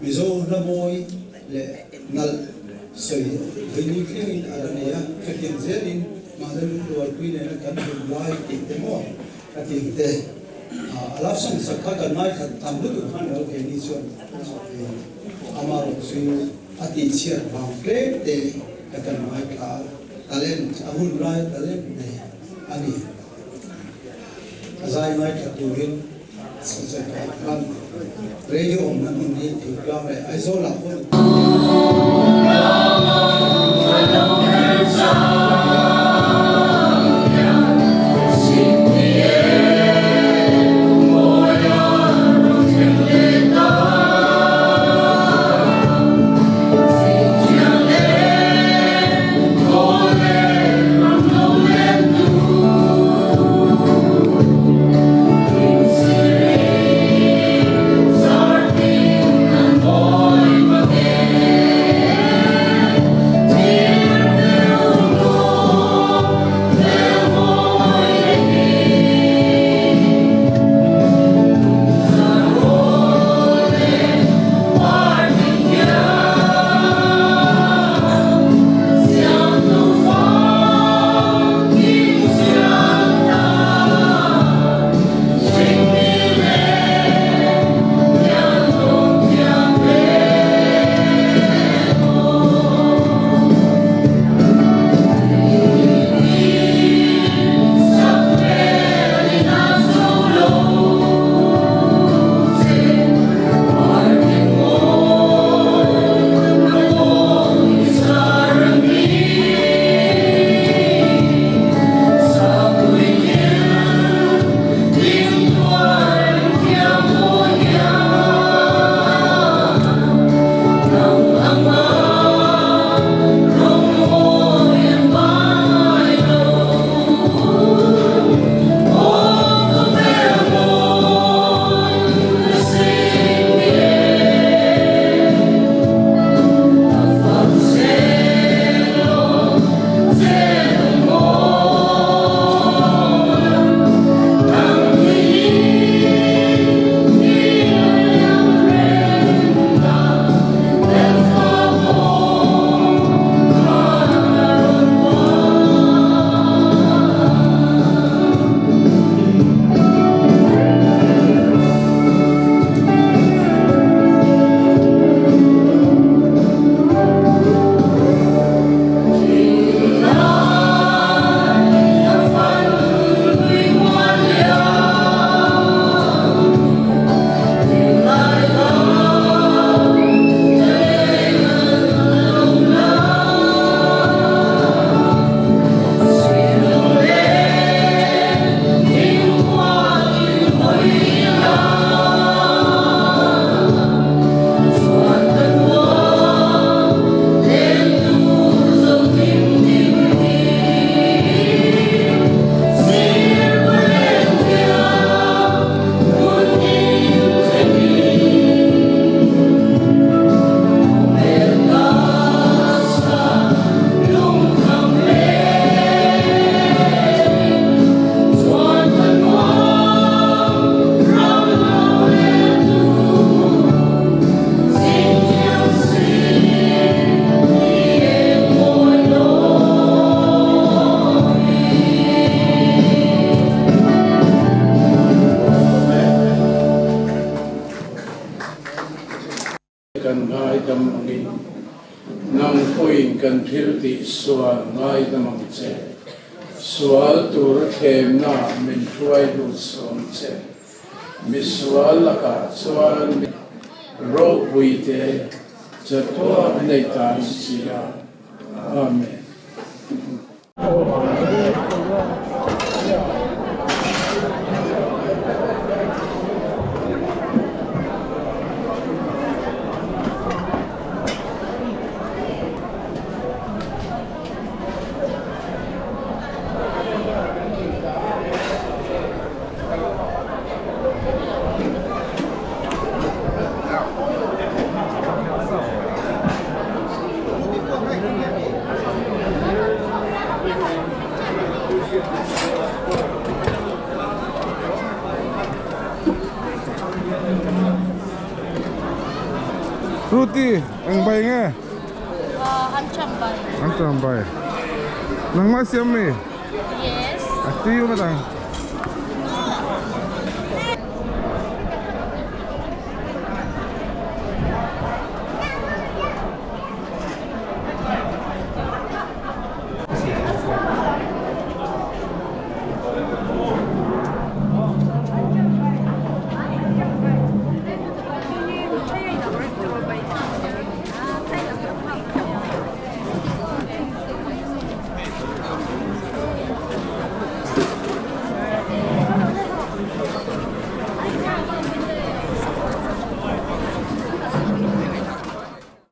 [SPEAKER 8] Mizo hla mawi leh nalh sawi vaini thlengin a la nei a, chutiang zelin mahni lungrualpui nena kan hun lai tih te maw ka ti ang te. A love song sak kha kan ngaithla tam lutuk khan lo keini chuan amarawh chu a tihchhiat vang tlem te ka kan ngaithla a, talent a hun lai talent nei a ni. A zai ngaithla turin sawi tawh ang khan radio awmna hmun hi Thingtlang leh Aizawl ah pawh
[SPEAKER 1] Kan ngaidam angin, nang pawhin kan thil tih sual ngaidam ang che. Sual tura thlemna min hruai lut suang che. Misual lakah chuan mi ropuite chatuah nei tan si a. Amen.
[SPEAKER 12] Ruti, eng bai nge?
[SPEAKER 13] An cham bai.
[SPEAKER 12] An cham bai. Nangmah siam mi?
[SPEAKER 13] Yes.
[SPEAKER 12] A tiu vat ang.